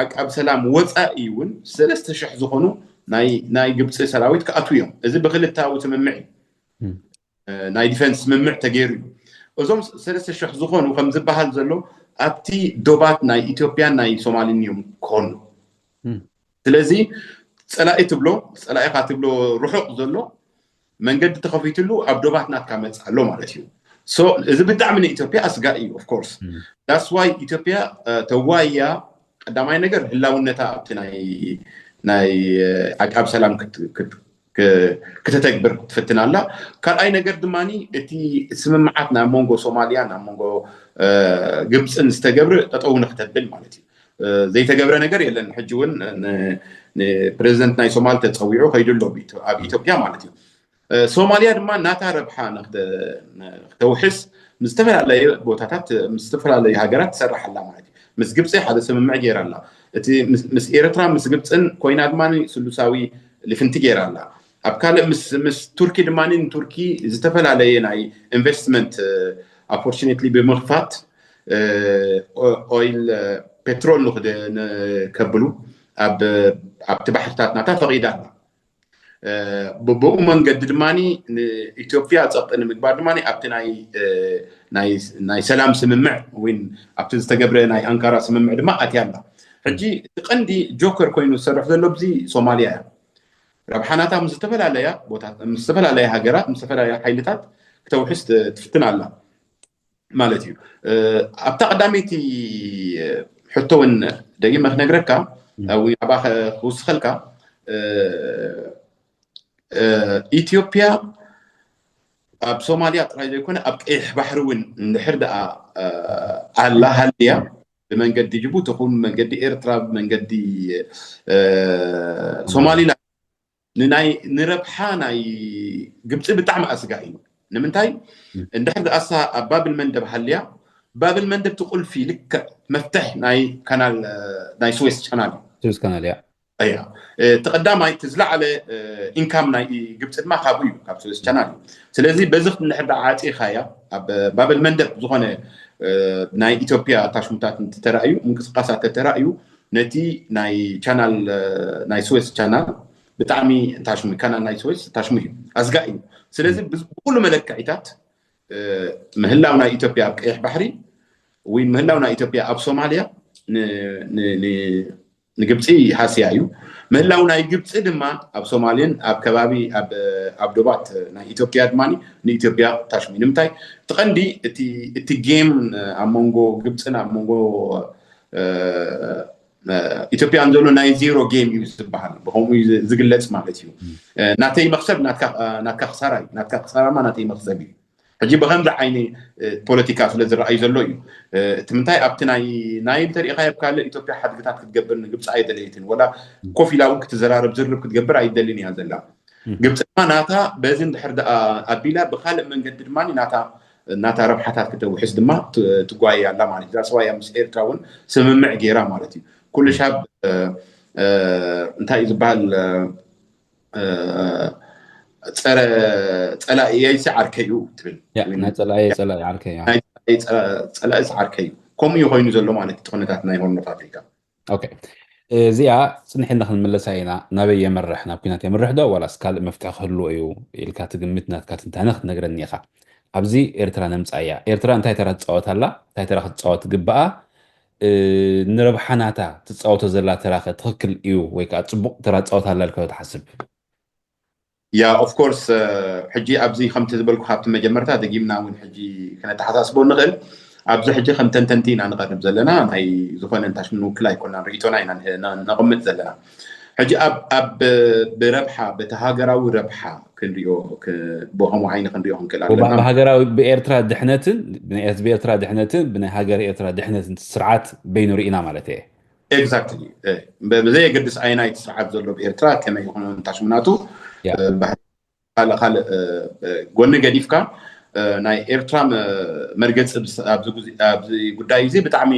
ዓቃቢ ሰላም ወፃኢ እውን ሰለስተ ሽሕ ዝኾኑ ናይ ግብፂ ሰራዊት ክኣትዉ እዮም። እዚ ብክልታዊ ስምምዕ እዩ። ናይ ዲፈንስ ስምምዕ ተገይሩ እዩ። እዞም ሰለስተ ሽሕ ዝኾኑ ከም ዝበሃል ዘሎ ኣብቲ ዶባት ናይ ኢትዮጵያን ናይ ሶማልን እዮም ክኾኑ። ስለዚ ፀላኢ ትብሎ ፀላኢካ ትብሎ ርሑቕ ዘሎ መንገዲ ተኸፊትሉ ኣብ ዶባት ናትካ መፅእ ኣሎ ማለት እዩ። እዚ ብጣዕሚ ንኢትዮጵያ ኣስጋኢ እዩ። ኦፍኮርስ ዳስ ዋይ ኢትዮጵያ ተዋያ ቀዳማይ ነገር ህላውነታ ኣብቲ ናይ ዓቃብ ሰላም ክተተግብር ክትፍትን ኣላ። ካልኣይ ነገር ድማ እቲ ስምምዓት ናብ መንጎ ሶማልያ ናብ መንጎ ግብፅን ዝተገብረ ጠጠው ንክተብል ማለት እዩ። ዘይተገብረ ነገር የለን። ሕጂ እውን ፕሬዚደንት ናይ ሶማል ተፀዊዑ ከይዱ ኣሎ ኣብ ኢትዮጵያ ማለት እዩ። ሶማልያ ድማ ናታ ረብሓ ንክተውሕስ ምስ ዝተፈላለየ ቦታታት ምስ ዝተፈላለዩ ሃገራት ትሰርሕ ኣላ ማለት እዩ። ምስ ግብፂ ሓደ ስምምዕ ገይራ ኣላ። እቲ ምስ ኤርትራ ምስ ግብፅን ኮይና ድማ ስሉሳዊ ልፍንቲ ገይራ ኣላ። ኣብ ካልእ ምስ ቱርኪ ድማ ንቱርኪ ዝተፈላለየ ናይ ኢንቨስትመንት ኣፖርቹኒቲ ብምኽፋት ኦይል ፔትሮል ንክብል ከብሉ ኣብቲ ባሕርታት ናታ ፈቒዳ ኣላ። ብኡ መንገዲ ድማ ንኢትዮጵያ ፀቕጢ ንምግባር ድማ ኣብቲ ናይ ሰላም ስምምዕ ወይ ኣብቲ ዝተገብረ ናይ ኣንካራ ስምምዕ ድማ ኣትያ ኣላ። ሕጂ እቲ ቀንዲ ጆከር ኮይኑ ዝሰርሕ ዘሎ ብዚ ሶማልያ እያ። ረብሓናታ ምስ ዝተፈላለያ ቦታት ምስ ዝተፈላለያ ሃገራት ምስ ዝተፈላለያ ሓይልታት ክተውሕስ ትፍትን ኣላ ማለት እዩ። ኣብታ ቀዳመይቲ ሕቶ እውን ደጊመ ክነግረካ፣ ኣብኣ ክውስኸልካ፣ ኢትዮጵያ ኣብ ሶማልያ ጥራይ ዘይኮነ ኣብ ቀይሕ ባሕሪ እውን እንድሕር ደኣ ኣላ ሃልያ፣ ብመንገዲ ጅቡቲ ኹን መንገዲ ኤርትራ ብመንገዲ ሶማሊላንድ ንናይ ንረብሓ ናይ ግብፂ ብጣዕሚ ኣስጋኢ እዩ። ንምንታይ? እንድሕር ደኣሳ ኣብ ባብል መንደብ ሃልያ፣ ባብል መንደብ ትቁልፊ ልክዕ መፍትሕ ናይ ካናል ናይ ስዌስ ቻናል እዩ። ስዊስ ካናል እያ። እያ እቲ ቀዳማይ እቲ ዝለዓለ ኢንካም ናይ ግብፂ ድማ ካብኡ እዩ፣ ካብ ስዌስ ቻናል እዩ። ስለዚ በዚ ክትንድሕር ደኣ ዓፂኻያ ኣብ ባብል መንደብ ዝኾነ ናይ ኢትዮጵያ ታሽሙታት እንተተራእዩ፣ ምንቅስቃሳት ተተራእዩ፣ ነቲ ናይ ቻናል ናይ ስዌስ ቻናል ብጣዕሚ ታሽሙ፣ ካናል ናይ ስዌስ ታሽሙ እዩ፣ ኣስጋኢ እዩ። ስለዚ ብኩሉ መለክዒታት ምህላው ናይ ኢትዮጵያ ኣብ ቀይሕ ባሕሪ ወይ ምህላው ናይ ኢትዮጵያ ኣብ ሶማልያ ንግብፂ ሃስያ እዩ። ምህላው ናይ ግብፂ ድማ ኣብ ሶማልን ኣብ ከባቢ ኣብ ዶባት ናይ ኢትዮጵያ ድማ ንኢትዮጵያ ታሽሙ እዩ። ንምንታይ? እቲ ቀንዲ እቲ ጌም ኣብ መንጎ ግብፅን ኣብ መንጎ ኢትዮጵያን ዘሎ ናይ ዜሮ ጌም እዩ ዝበሃል። ብከምኡ እዩ ዝግለፅ ማለት እዩ። ናተይ መክሰብ ናትካ ክሳራ እዩ፣ ናትካ ክሳራ ማ ናተይ መክሰብ እዩ። ሕጂ ብከምዚ ዓይኒ ፖለቲካ ስለ ዝረኣዩ ዘሎ እዩ። እቲ ምንታይ ኣብቲ ናይ ናይል ተሪኢኻዮ ኣብ ካልእ ኢትዮጵያ ሓድግታት ክትገብር ንግብፂ ኣይደለይትን፣ ወላ ኮፍ ኢላ እውን ክትዘራረብ ዝርርብ ክትገብር ኣይደልን እያ ዘላ። ግብፂ ድማ ናታ በዚ እንድሕር ደኣ ኣቢላ ብካልእ መንገዲ ድማ ናታ ናታ ረብሓታት ክተውሕስ ድማ ትጓየ ኣላ ማለት እዩ። ዛስዋያ ምስ ኤርትራ እውን ስምምዕ ገይራ ማለት እዩ። ኩሉ ሻብ እንታይ እዩ ዝበሃል ጸረ ጸላእየይሲ ዓርከይ እዩ ትብል። ናይ ጸላእየ ጸላኢ ዓርከይ እያ። ጸላእስ ዓርከይ እዩ። ከምኡ እዩ ኮይኑ ዘሎ ማለት እቲ ኩነታት ናይ ሆርን ኦፍ ኣፍሪካ። እዚኣ ፅንሕ ኢልና ክንምለሳ ኢና። ናበይ የምርሕ? ናብ ኩናት የምርሕ ዶ ዋላስ ካልእ መፍትሒ ክህልዎ እዩ ኢልካ ትግምት? ናትካ ትንታነ ክትነግረኒ ኢኻ። ኣብዚ ኤርትራ ነምፃ እያ። ኤርትራ እንታይ ተራ ትፃወት ኣላ? እንታይ ተራ ክትፃወት ግበኣ? ንረብሓ ናታ ትፃወቶ ዘላ ተራ ከ ትኽክል እዩ ወይ ከዓ ፅቡቕ ተራ ትፃወት ኣላ ኢልካ ዶ ትሓስብ? ያ ኦፍ ኮርስ ሕጂ ኣብዚ ከምቲ ዝበልኩ ካብቲ መጀመርታ ደጊምና እውን ሕጂ ክነተሓሳስቦ ንኽእል። ኣብዚ ሕጂ ከም ተንተንቲ ኢና ንቐርብ ዘለና፣ ናይ ዝኾነ እንታሽ ንውክል ኣይኮናን፣ ርእይቶና ኢና ነቕምጥ ዘለና። ሕጂ ኣብ ብረብሓ በቲ ሃገራዊ ረብሓ ክንሪኦ ብኸምኡ ዓይኒ ክንሪኦ ክንክእል ኣለና። ብሃገራዊ ብኤርትራ ድሕነትን ብኤርትራ ድሕነትን ብናይ ሃገር ኤርትራ ድሕነትን ስርዓት በይኑ ርኢና ማለት እየ። ኤግዛክትሊ። ብዘየገድስ ኣይናይቲ ስርዓት ዘሎ ብኤርትራ ከመይ ይኹን እንታሽ ምናቱ ካልእ ካልእ ጎኒ ገዲፍካ ናይ ኤርትራ መርገፂ ኣብዚ ጉዳይ እዚ ብጣዕሚ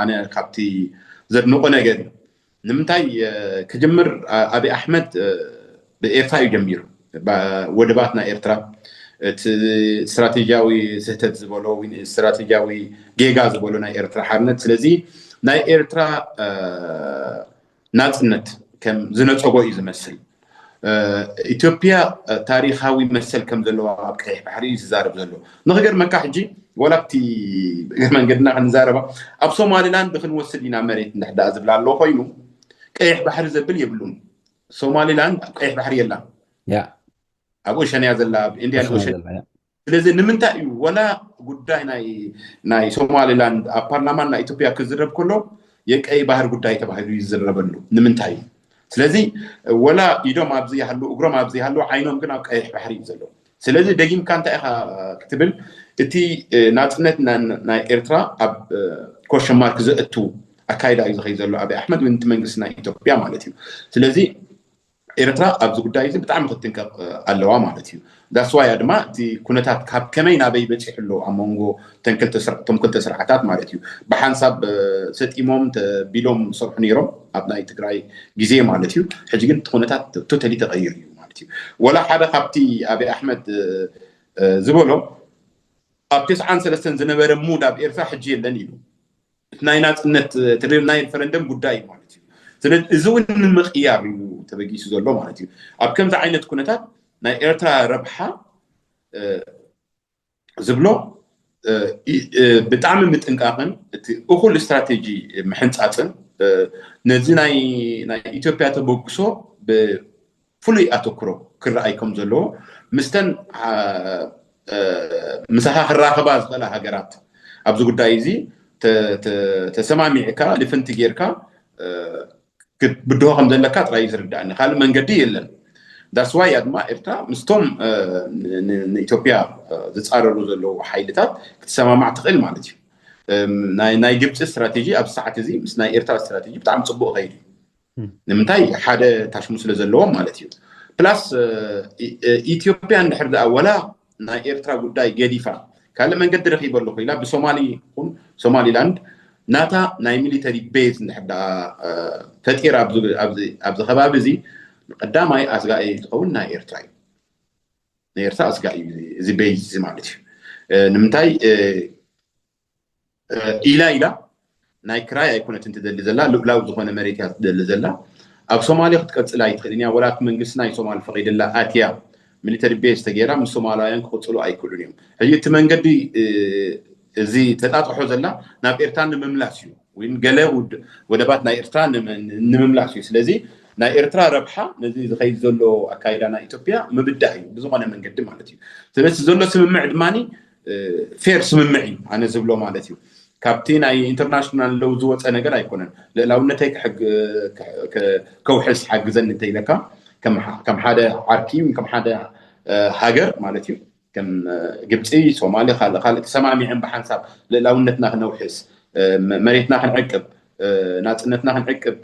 ኣነ ካብቲ ዘድንቆ ነገር እዩ። ንምንታይ ክጅምር ኣብይ ኣሕመድ ብኤርትራ እዩ ጀሚሩ። ወደባት ናይ ኤርትራ እቲ ስትራቴጂያዊ ስህተት ዝበሎ ስትራቴጂያዊ ጌጋ ዝበሎ ናይ ኤርትራ ሓርነት። ስለዚ ናይ ኤርትራ ናፅነት ከም ዝነፀጎ እዩ ዝመስል። ኢትዮጵያ ታሪካዊ መሰል ከም ዘለዋ ኣብ ቀይሕ ባሕሪ እዩ ዝዛረብ ዘሎ። ንክገርመካ ሕጂ ዋላ ኣብቲ እግር መንገድና ክንዛረባ ኣብ ሶማሊላንድ ክንወስድ ኢና መሬት እንድሕር ደኣ ዝብል ኣሎ ኮይኑ ቀይሕ ባሕሪ ዘብል የብሉን። ሶማሊላንድ ኣብ ቀይሕ ባሕሪ የላን። ኣብ ኦሸን እያ ዘላ፣ ኣብ ኢንዲያን ኦሸን። ስለዚ ንምንታይ እዩ ወላ ጉዳይ ናይ ሶማሊላንድ ኣብ ፓርላማን ናይ ኢትዮጵያ ክዝረብ ከሎ የቀይ ባህር ጉዳይ ተባሂሉ ይዝረበሉ? ንምንታይ እዩ? ስለዚ ወላ ኢዶም ኣብዚ ይሃሉ እግሮም ኣብዚ ይሃሉ ዓይኖም ግን ኣብ ቀይሕ ባሕሪ እዩ ዘሎ። ስለዚ ደጊምካ እንታይ ኢኻ ክትብል እቲ ናፅነት ናይ ኤርትራ ኣብ ኮሽን ማርክ ዘእቱ ኣካይዳ እዩ ዝኸይ ዘሎ ኣብይ ኣሕመድ ወይ እቲ መንግስቲ ናይ ኢትዮጵያ ማለት እዩ። ስለዚ ኤርትራ ኣብዚ ጉዳይ እዚ ብጣዕሚ ክትጥንቀቕ ኣለዋ ማለት እዩ። ዳስዋያ ድማ እቲ ኩነታት ካብ ከመይ ናበይ በፂሑ ኣሎ ኣብ መንጎ እቶም ክልተ ስርዓታት ማለት እዩ። ብሓንሳብ ሰጢሞም ተቢሎም ዝሰርሑ ነይሮም ኣብ ናይ ትግራይ ግዜ ማለት እዩ። ሕጂ ግን እቲ ኩነታት ቶተሊ ተቀይሩ እዩ ማለት እዩ። ወላ ሓደ ካብቲ ኣብይ ኣሕመድ ዝበሎ ኣብ ተስዓን ሰለስተን ዝነበረ ሙድ ኣብ ኤርትራ ሕጂ የለን ኢሉ። እቲ ናይ ናፅነት ናይ ሪፈረንደም ጉዳይ ማለት እዩ። ስለዚ እዚ እውን ንምቅያር እዩ ተበጊሱ ዘሎ ማለት እዩ። ኣብ ከምዚ ዓይነት ኩነታት ናይ ኤርትራ ረብሓ ዝብሎ ብጣዕሚ ምጥንቃቅን እቲ እኩል ስትራቴጂ ምሕንፃፅን ነዚ ናይ ናይ ኢትዮጵያ ተበግሶ ብፍሉይ ኣተኩሮ ክረኣይ ከም ዘለዎ ምስተን ምሳኻ ክራኸባ ዝኽእላ ሃገራት ኣብዚ ጉዳይ እዚ ተሰማሚዕካ ልፍንቲ ጌርካ ክትብድሆ ከም ዘለካ ጥራይ እዩ ዝርዳእኒ። ካልእ መንገዲ የለን። ዳስዋይ እያ ድማ ኤርትራ ምስቶም ንኢትዮጵያ ዝፃረሩ ዘለዉ ሓይልታት ክትሰማማዕ ትኽእል ማለት እዩ። ናይ ግብፂ ስትራቴጂ ኣብዚ ሰዓት እዚ ምስ ናይ ኤርትራ ስትራቴጂ ብጣዕሚ ፅቡቅ ከይዱ እዩ። ንምንታይ? ሓደ ታሽሙ ስለ ዘለዎም ማለት እዩ። ፕላስ ኢትዮጵያ እንድሕር ደኣ ወላ ናይ ኤርትራ ጉዳይ ገዲፋ ካልእ መንገዲ ረኺበ ኣለኹ ኢላ ብሶማሊ ይኹን ሶማሊላንድ ናታ ናይ ሚሊተሪ ቤዝ እንድሕር ደኣ ፈጢራ ኣብዚ ከባቢ እዚ ቀዳማይ ኣስጋኢ ዝኸውን ናይ ኤርትራ እዩ። ናይ ኤርትራ ኣስጋኢ እዩ እዚ ቤዝ እዚ ማለት እዩ። ንምንታይ ኢላ ኢላ ናይ ክራይ ኣይኮነትን ትደሊ ዘላ፣ ልኡላዊ ዝኾነ መሬት እያ ትደሊ ዘላ። ኣብ ሶማሌ ክትቀፅል ኣይትኽእልን እያ። ወላ እቲ መንግስቲ ናይ ሶማል ፈቒድላ ኣትያ ሚሊተሪ ቤዝ ተገይራ ምስ ሶማላውያን ክቕፅሉ ኣይክእሉን እዮም። ሕጂ እቲ መንገዲ እዚ ተጣጥሖ ዘላ ናብ ኤርትራ ንምምላስ እዩ፣ ወይ ገለ ወደባት ናይ ኤርትራ ንምምላስ እዩ። ስለዚ ናይ ኤርትራ ረብሓ ነዚ ዝኸይድ ዘሎ ኣካይዳ ናይ ኢትዮጵያ ምብዳህ እዩ ብዝኾነ መንገዲ ማለት እዩ። ስለዚ ዘሎ ስምምዕ ድማ ፌር ስምምዕ እዩ ኣነ ዝብሎ ማለት እዩ። ካብቲ ናይ ኢንተርናሽናል ሎው ዝወፀ ነገር ኣይኮነን። ልእላውነተይ ከውሕስ ሓግዘኒ እንተኢለካ ከም ሓደ ዓርኪ ወይ ከም ሓደ ሃገር ማለት እዩ። ከም ግብፂ፣ ሶማሌ፣ ካልእ ካልእ ተሰማሚዐን ብሓንሳብ ልእላውነትና ክነውሕስ፣ መሬትና ክንዕቅብ፣ ናፅነትና ክንዕቅብ፣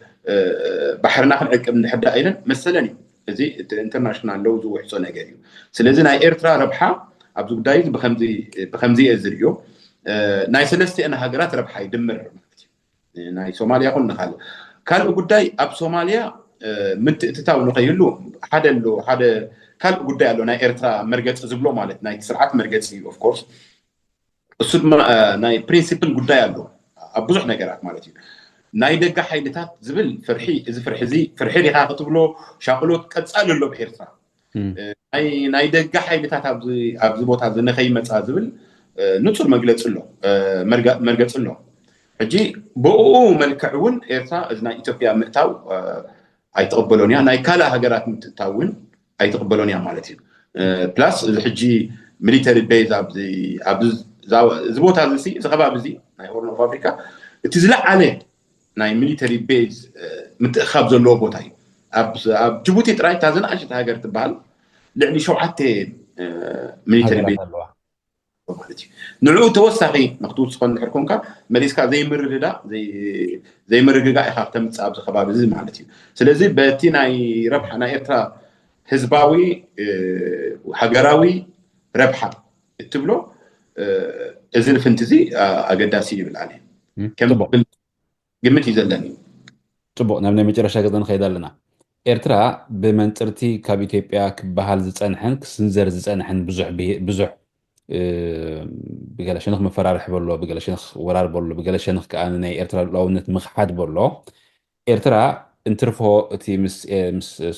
ባሕርና ክንዕቅብ እንድሕር ደኣ ኢለን መሰለን እዩ። እዚ እቲ ኢንተርናሽናል ሎው ዝውሕሶ ነገር እዩ። ስለዚ ናይ ኤርትራ ረብሓ ኣብዚ ጉዳይ እዚ ብከምዚ እየ ዝርእዮ። ናይ ሰለስቲአን ሃገራት ረብሓ ይድምር ማለት እዩ። ናይ ሶማልያ ኩን ንካልእ ካልእ ጉዳይ ኣብ ሶማልያ ምትእትታው ንኸይህሉ ሓደ ኣሎ ሓደ ካልእ ጉዳይ ኣሎ። ናይ ኤርትራ መርገፂ ዝብሎ ማለት ናይ ስርዓት መርገፂ እዩ። ኦፍኮርስ እሱ ድማ ናይ ፕሪንሲፕል ጉዳይ ኣሎ ኣብ ብዙሕ ነገራት ማለት እዩ። ናይ ደገ ሓይልታት ዝብል ፍርሒ፣ እዚ ፍርሒ እዚ ፍርሒ ዲኻ ክትብሎ፣ ሻቕሎት ቀፃሊ ኣሎ ኣብ ኤርትራ። ናይ ደገ ሓይልታት ኣብዚ ቦታ እዚ ንኸይመፃ ዝብል ንፁር መግለፂ ኣሎ፣ መርገፂ ኣሎ። ሕጂ ብኡ መልክዕ እውን ኤርትራ እዚ ናይ ኢትዮጵያ ምእታው ኣይትቕበሎን እያ፣ ናይ ካልእ ሃገራት ምትእታው እውን ኣይትቕበሎን እያ ማለት እዩ። ፕላስ እዚ ሕጂ ሚሊተሪ ቤዝ እዚ ቦታ እዚ እዚ ከባቢ እዚ ናይ ሆርን ኦፍ ኣፍሪካ እቲ ዝለዓለ ናይ ሚሊተሪ ቤዝ ምትእኻብ ዘለዎ ቦታ እዩ። ኣብ ጅቡቲ ጥራይ እታ ዝነኣሸት ሃገር ትበሃል ልዕሊ ሸውዓተ ሚሊተሪ ቤዝ ማለት እዩ። ንዕኡ ተወሳኺ ንክትውስኾ እንድሕር ኮንካ መሊስካ ዘይምርድዳ ዘይምርግጋእ ኢኻ ክተምፅእ ኣብዚ ከባቢ እዚ ማለት እዩ። ስለዚ በቲ ናይ ረብሓ ናይ ኤርትራ ህዝባዊ ሃገራዊ ረብሓ እትብሎ እዚ ልፍንቲ እዚ ኣገዳሲ ይብል ኣነ። ግምት እዩ ዘለኒ። ፅቡቅ፣ ናብ ናይ መጨረሻ ገፅ ንኸይድ ኣለና። ኤርትራ ብመንፅርቲ ካብ ኢትዮጵያ ክበሃል ዝፀንሐን ክስንዘር ዝፀንሐን ብዙሕ ብሄ- ብዙሕ እ፣ ብገለ ሸነኽ መፈራርሒ በሎ፣ ብገለ ሸነኽ ወራር በሎ፣ ብገለ ሸነኽ ከዓ ናይ ኤርትራ ልኡላውነት ምኽሓድ በሎ። ኤርትራ እንትርፎ እቲ ምስ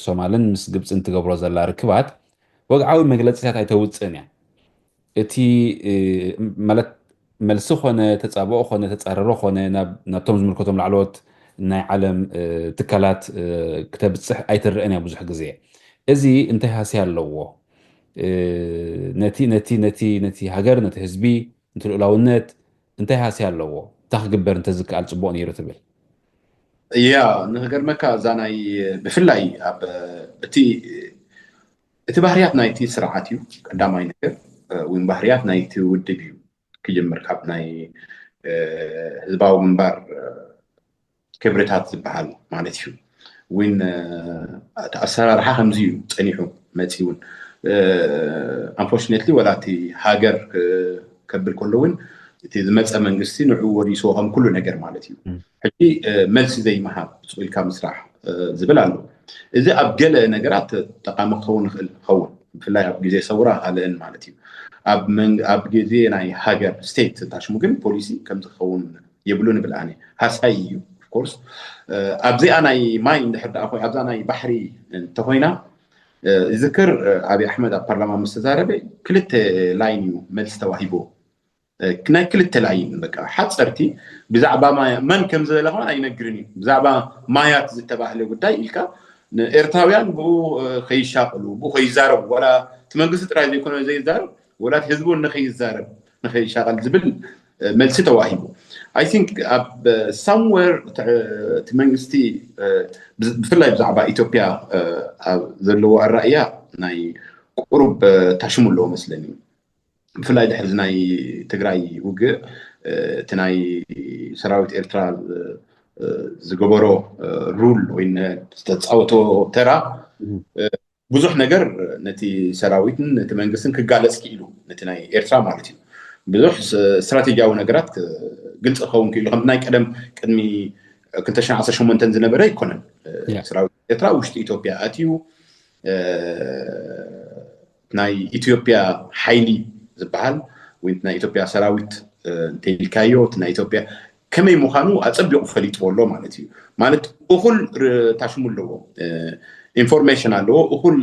ሶማልን ምስ ግብፅን ትገብሮ ዘላ ርክባት ወግዓዊ መግለፂታት ኣይተውፅእን እያ። እቲ ማለት መልሲ ኮነ ተፃብኦ ኮነ ተፃረሮ ኮነ ናብቶም ዝምልከቶም ላዕለዎት ናይ ዓለም ትካላት ክተብፅሕ ኣይትረአን እያ ብዙሕ ግዜ። እዚ እንታይ ሃስያ ኣለዎ? ነቲ ነቲ ነቲ ነቲ ሃገር ነቲ ህዝቢ ነቲ ልኡላውነት እንታይ ሃስያ ኣለዎ? እንታይ ክግበር እንተዝከኣል ፅቡቕ ነይሩ ትብል? ያ ንክገርመካ እዛ ናይ ብፍላይ ኣብ እቲ እቲ ባህርያት ናይቲ ስርዓት እዩ ቀዳማይ ነገር፣ እውን ባህርያት ናይቲ ውድብ እዩ ክጅምር ካብ ናይ ህዝባዊ ግንባር ክብርታት ዝበሃል ማለት እዩ። እውን እቲ ኣሰራርሓ ከምዚ እዩ ፀኒሑ መፂ እውን ኣንፎርችነትሊ ወላ እቲ ሃገር ከብል ከሎ እውን እቲ ዝመፀ መንግስቲ ንዕኡ ወሪስዎ ከም ኩሉ ነገር ማለት እዩ። ሕጂ መልሲ ዘይምሃብ ብፅቕ ኢልካ ምስራሕ ዝብል ኣሎ። እዚ ኣብ ገለ ነገራት ጠቃሚ ክኸውን ይኽእል ይኸውን፣ ብፍላይ ኣብ ግዜ ሰውራ ካልእን ማለት እዩ። ኣብ ግዜ ናይ ሃገር ስቴት ታሽሙ ግን ፖሊሲ ከምዚ ክኸውን የብሉን እብል ኣነ። ሃሳይ እዩ ኦፍኮርስ። ኣብዚኣ ናይ ማይ እንድሕር ደኣ ኮይና ኣብዛ ናይ ባሕሪ እንተኮይና ይዝክር ኣብይ ኣሕመድ ኣብ ፓርላማ ምስ ተዛረበ ክልተ ላይን እዩ መልሲ ተዋሂቦ። ናይ ክልተ ላይን በቃ ሓፀርቲ ብዛዕባ ማያ መን ከም ዝበለ ከማን ኣይነግርን እዩ። ብዛዕባ ማያት ዝተባህለ ጉዳይ ኢልካ ንኤርትራውያን ብኡ ከይሻቅሉ ብኡ ከይዛረቡ ዋላ እቲ መንግስቲ ጥራይ ዘይኮነ ዘይዛረብ ወላ ህዝቡ ንኸይዛረብ ንኸይሻቀል ዝብል መልሲ ተዋሂቡ። I think ኣብ somewhere እቲ መንግስቲ ብፍላይ ብዛዕባ ኢትዮጵያ ዘለዎ ኣራእያ ናይ ቁሩብ ታሽሙ ኣለዎ መስለኒ። ብፍላይ ድሕሪ ናይ ትግራይ ውግእ እቲ ናይ ሰራዊት ኤርትራ ዝገበሮ ሩል ወይ ዝተፃወቶ ተራ ብዙሕ ነገር ነቲ ሰራዊትን ነቲ መንግስትን ክጋለፅ ክኢሉ ነቲ ናይ ኤርትራ ማለት እዩ። ብዙሕ ስትራቴጂያዊ ነገራት ግልፂ ክኸውን ክኢሉ ከም ናይ ቀደም ቅድሚ ክልተ ሽሕን ዓሰርተ ሸሞንተን ዝነበረ ኣይኮነን። ሰራዊት ኤርትራ ውሽጢ ኢትዮጵያ ኣትዩ ናይ ኢትዮጵያ ሓይሊ ዝበሃል ወይ ናይ ኢትዮጵያ ሰራዊት እንተኢልካዮ እቲ ናይ ኢትዮጵያ ከመይ ምዃኑ ኣፀቢቑ ፈሊጥዎ ኣሎ ማለት እዩ። ማለት እኹል ታሽሙ ኣለዎ፣ ኢንፎርሜሽን ኣለዎ፣ እኹል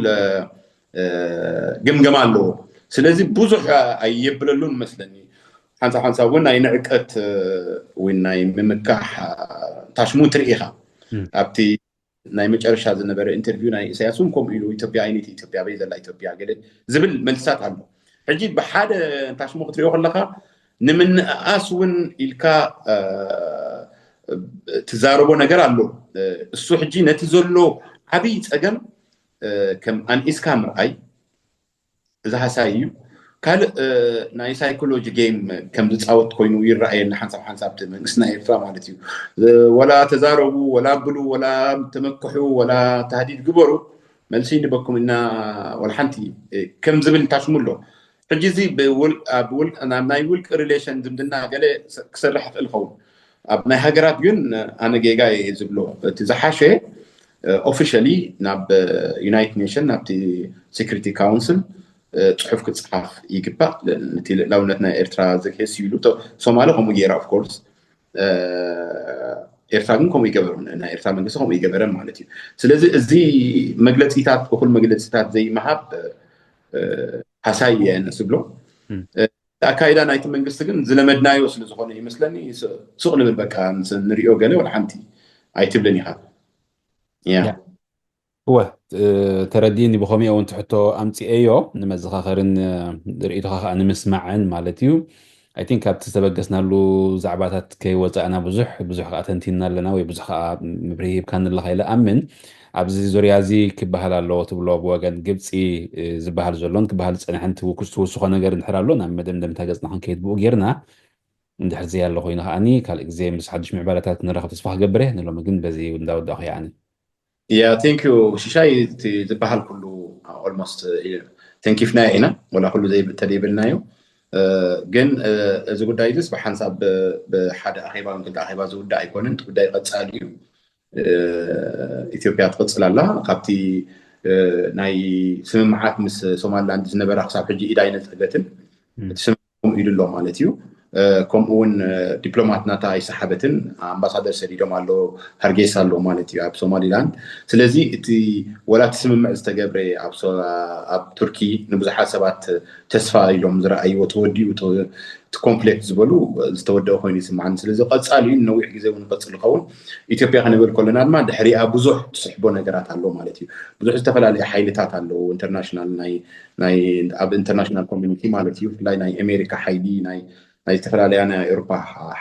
ግምገማ ኣለዎ። ስለዚ ብዙሕ ኣየብለሉን መስለኒ። ሓንሳብ ሓንሳብ እውን ናይ ንዕቀት ወይ ናይ ምምካሕ ታሽሙ ትርኢ ኢኻ ኣብቲ ናይ መጨረሻ ዝነበረ ኢንተርቪው ናይ ኢሳያስ እውን ከምኡ ኢሉ ኢትዮጵያ ኣይነይቲ ኢትዮጵያ በይ ዘላ ኢትዮጵያ ገለ ዝብል መልስታት ኣሎ። ሕጂ ብሓደ ታሽሙ ክትሪኦ ከለካ ንምንእኣስ እውን ኢልካ ትዛረቦ ነገር ኣሎ። እሱ ሕጂ ነቲ ዘሎ ዓብይ ፀገም ከም ኣንኢስካ ምርኣይ እዚ ሃሳይ እዩ። ካልእ ናይ ሳይኮሎጂ ጌም ከም ዝፃወት ኮይኑ ይረኣየኒ ሓንሳብ ሓንሳብ እቲ መንግስቲ ናይ ኤርትራ ማለት እዩ። ወላ ተዛረቡ ወላ ብሉ ወላ ተመክሑ ወላ ታህዲድ ግበሩ መልሲ ንበኩም እና ወላ ሓንቲ ከም ዝብል ታሽሙ ኣሎ። ሕጂ እዚ ኣብ ናይ ውልቂ ሪሌሽን ዝምድና ገለ ክሰርሕ ይኽእል ይኸውን። ኣብ ናይ ሃገራት ግን ኣነ ጌጋ እየ ዝብሎ እቲ ዝሓሸ ኦፊሻሊ ናብ ዩናይትድ ኔሽን ናብቲ ሴኩሪቲ ካውንስል ፅሑፍ ክፅሓፍ ይግባእ። ነቲ ልእላውነት ናይ ኤርትራ ዘግሄስ ኢሉ ሶማሊ ከምኡ ገይራ ኦፍኮርስ ኤርትራ ግን ከምኡ ይገበሩ ናይ ኤርትራ መንግስቲ ከምኡ ይገበረ ማለት እዩ። ስለዚ እዚ መግለፂታት እኩል መግለፂታት ዘይምሃብ ሓሳይ እየ ንስብሎ ኣካይዳ ናይቲ መንግስቲ ግን ዝለመድናዮ ስለዝኾነ ይመስለኒ ሱቕ ንብል በቃ ንሪኦ ገለ ወላ ሓንቲ ኣይትብልን ኢኻ። እወ ተረዲኒ ብኸምኡ እውን ትሕቶ ኣምፅኤዮ ንመዘኻኸርን ርእይቶኻ ከዓ ንምስማዕን ማለት እዩ። I think ካብቲ ዝተበገስናሉ ዛዕባታት ከይወፃእና ብዙሕ ብዙሕ ከዓ ተንቲንና ኣለና ወይ ብዙሕ ከዓ ምብርሂ ሂብካኒ ኣለካ ኢለ ኣምን። ኣብዚ ዙርያ እዚ ክበሃል ኣለዎ ትብሎ ብወገን ግብፂ ዝበሃል ዘሎን ክበሃል ዝፀንሐን ትውስኾ ነገር እንድሕር ኣሎ ናብ መደምደምታ ገፅና ክንከይድ ብኡ ጌርና እንድሕር ዘይ ኣሎ ኮይኑ ከዓኒ ካልእ ግዜ ምስ ሓድሽ ምዕባለታት ንራኸብ ተስፋ ክገብር እየ። ንሎሚ ግን በዚ እንዳወዳእኹ ይዓኒ። Yeah thank you ሽሻይ ዝበሃል ኩሉ almost ተንኪፍናዮ ኢና ወላ ኩሉ ተደይብልናዮ ግን እዚ ጉዳይ ዚስ ብሓንሳብ ብሓደ ኣኼባ ክልተ ኣኼባ ዝውዳእ ኣይኮነን እቲ ጉዳይ ቀፃሊ እዩ። ኢትዮጵያ ትቕፅል ኣላ ካብቲ ናይ ስምምዓት ምስ ሶማሊላንድ ዝነበራ ክሳብ ሕጂ ኢድ ኣይነፀገትን እቲ ስምምዕ ከምኡ ኢሉ ኣሎ ማለት እዩ። ከምኡ እውን ዲፕሎማት ናታ ኣይሰሓበትን ኣምባሳደር ሰዲዶም ኣሎ ሃርጌሳ ኣሎ ማለት እዩ ኣብ ሶማሊላንድ። ስለዚ እቲ ወላ እቲ ስምምዕ ዝተገብረ ኣብ ቱርኪ ንብዙሓት ሰባት ተስፋ ኢሎም ዝረኣይዎ ተወዲኡ እቲ ኮንፍሊክት ዝበሉ ዝተወደአ ኮይኑ ይስምዓኒ። ስለዚ ቀፃሊ እዩ ንነዊሕ ግዜ እውን ይቐፅል ይኸውን። ኢትዮጵያ ክንብል ከለና ድማ ድሕሪኣ ብዙሕ ትስሕቦ ነገራት ኣሎ ማለት እዩ። ብዙሕ ዝተፈላለዩ ሓይልታት ኣለዉ ኢንተርናሽናል ናይ ኣብ ኢንተርናሽናል ኮሚኒቲ ማለት እዩ ብፍላይ ናይ ኣሜሪካ ሓይሊ ናይ ዝተፈላለያ ናይ ኤሮፓ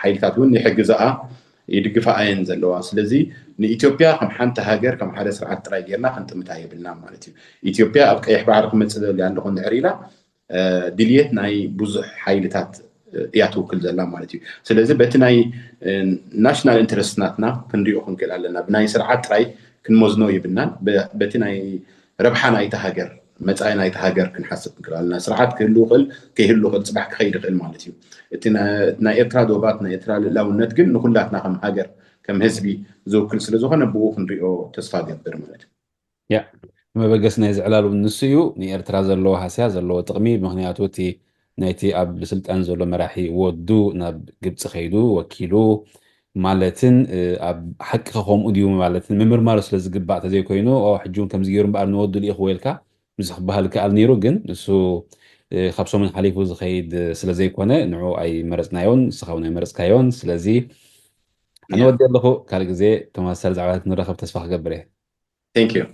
ሓይልታት እውን ይሕግዝኣ ይድግፋ ኣየን ዘለዋ ስለዚ ንኢትዮጵያ ከም ሓንቲ ሃገር ከም ሓደ ስርዓት ጥራይ ጌርና ክንጥምታ የብልና ማለት እዩ። ኢትዮጵያ ኣብ ቀይሕ ባሕሪ ክመፅእ ደልያ ኣለኹ እንድሕር ኢላ ድልየት ናይ ብዙሕ ሓይልታት እያ ትውክል ዘላ ማለት እዩ። ስለዚ በቲ ናይ ናሽናል ኢንተረስት ናትና ክንሪኦ ክንክእል ኣለና። ብናይ ስርዓት ጥራይ ክንመዝኖ ይብልናን በቲ ናይ ረብሓ ናይቲ ሃገር መፃኢ ናይቲ ሃገር ክንሓስብ ክንክእል ኣለና። ስርዓት ክህሉ ይኽእል ከይህሉ ይኽእል ፅባሕ ክኸይድ ይኽእል ማለት እዩ። እቲ ናይ ኤርትራ ዶባት ናይ ኤርትራ ልእላውነት ግን ንኩላትና ከም ሃገር ከም ህዝቢ ዝውክል ስለዝኾነ ብኡ ክንሪኦ ተስፋ ገብር ማለት እዩ። ያ መበገሲ ናይዚ ዕላል እውን ንሱ እዩ። ንኤርትራ ዘለዎ ሃስያ ዘለዎ ጥቕሚ ምክንያቱ እቲ ናይቲ ኣብ ስልጣን ዘሎ መራሒ ወዱ ናብ ግብፂ ከይዱ ወኪሉ ማለትን ኣብ ሓቂ ከምኡ ድዩ ማለትን ምምርማሩ ስለ ዝግባእ ተዘይኮይኑ ሕጂ እውን ከምዚ ገይሩ እምበኣር ንወዱ ልኢኽዎ ኢልካ ምስ ክበሃል ይከኣል ነይሩ ግን ንሱ ካብ ሰሙን ሓሊፉ ዝኸይድ ስለ ዘይኮነ ንዑ ኣይመረፅናዮን፣ ንስኻ እውን ኣይመረፅካዮን። ስለዚ ኣነ ወዲ ኣለኹ። ካልእ ግዜ ቶማስ ሰር ዛዕባታት ንረኸብ ተስፋ ክገብር እየ። Thank you።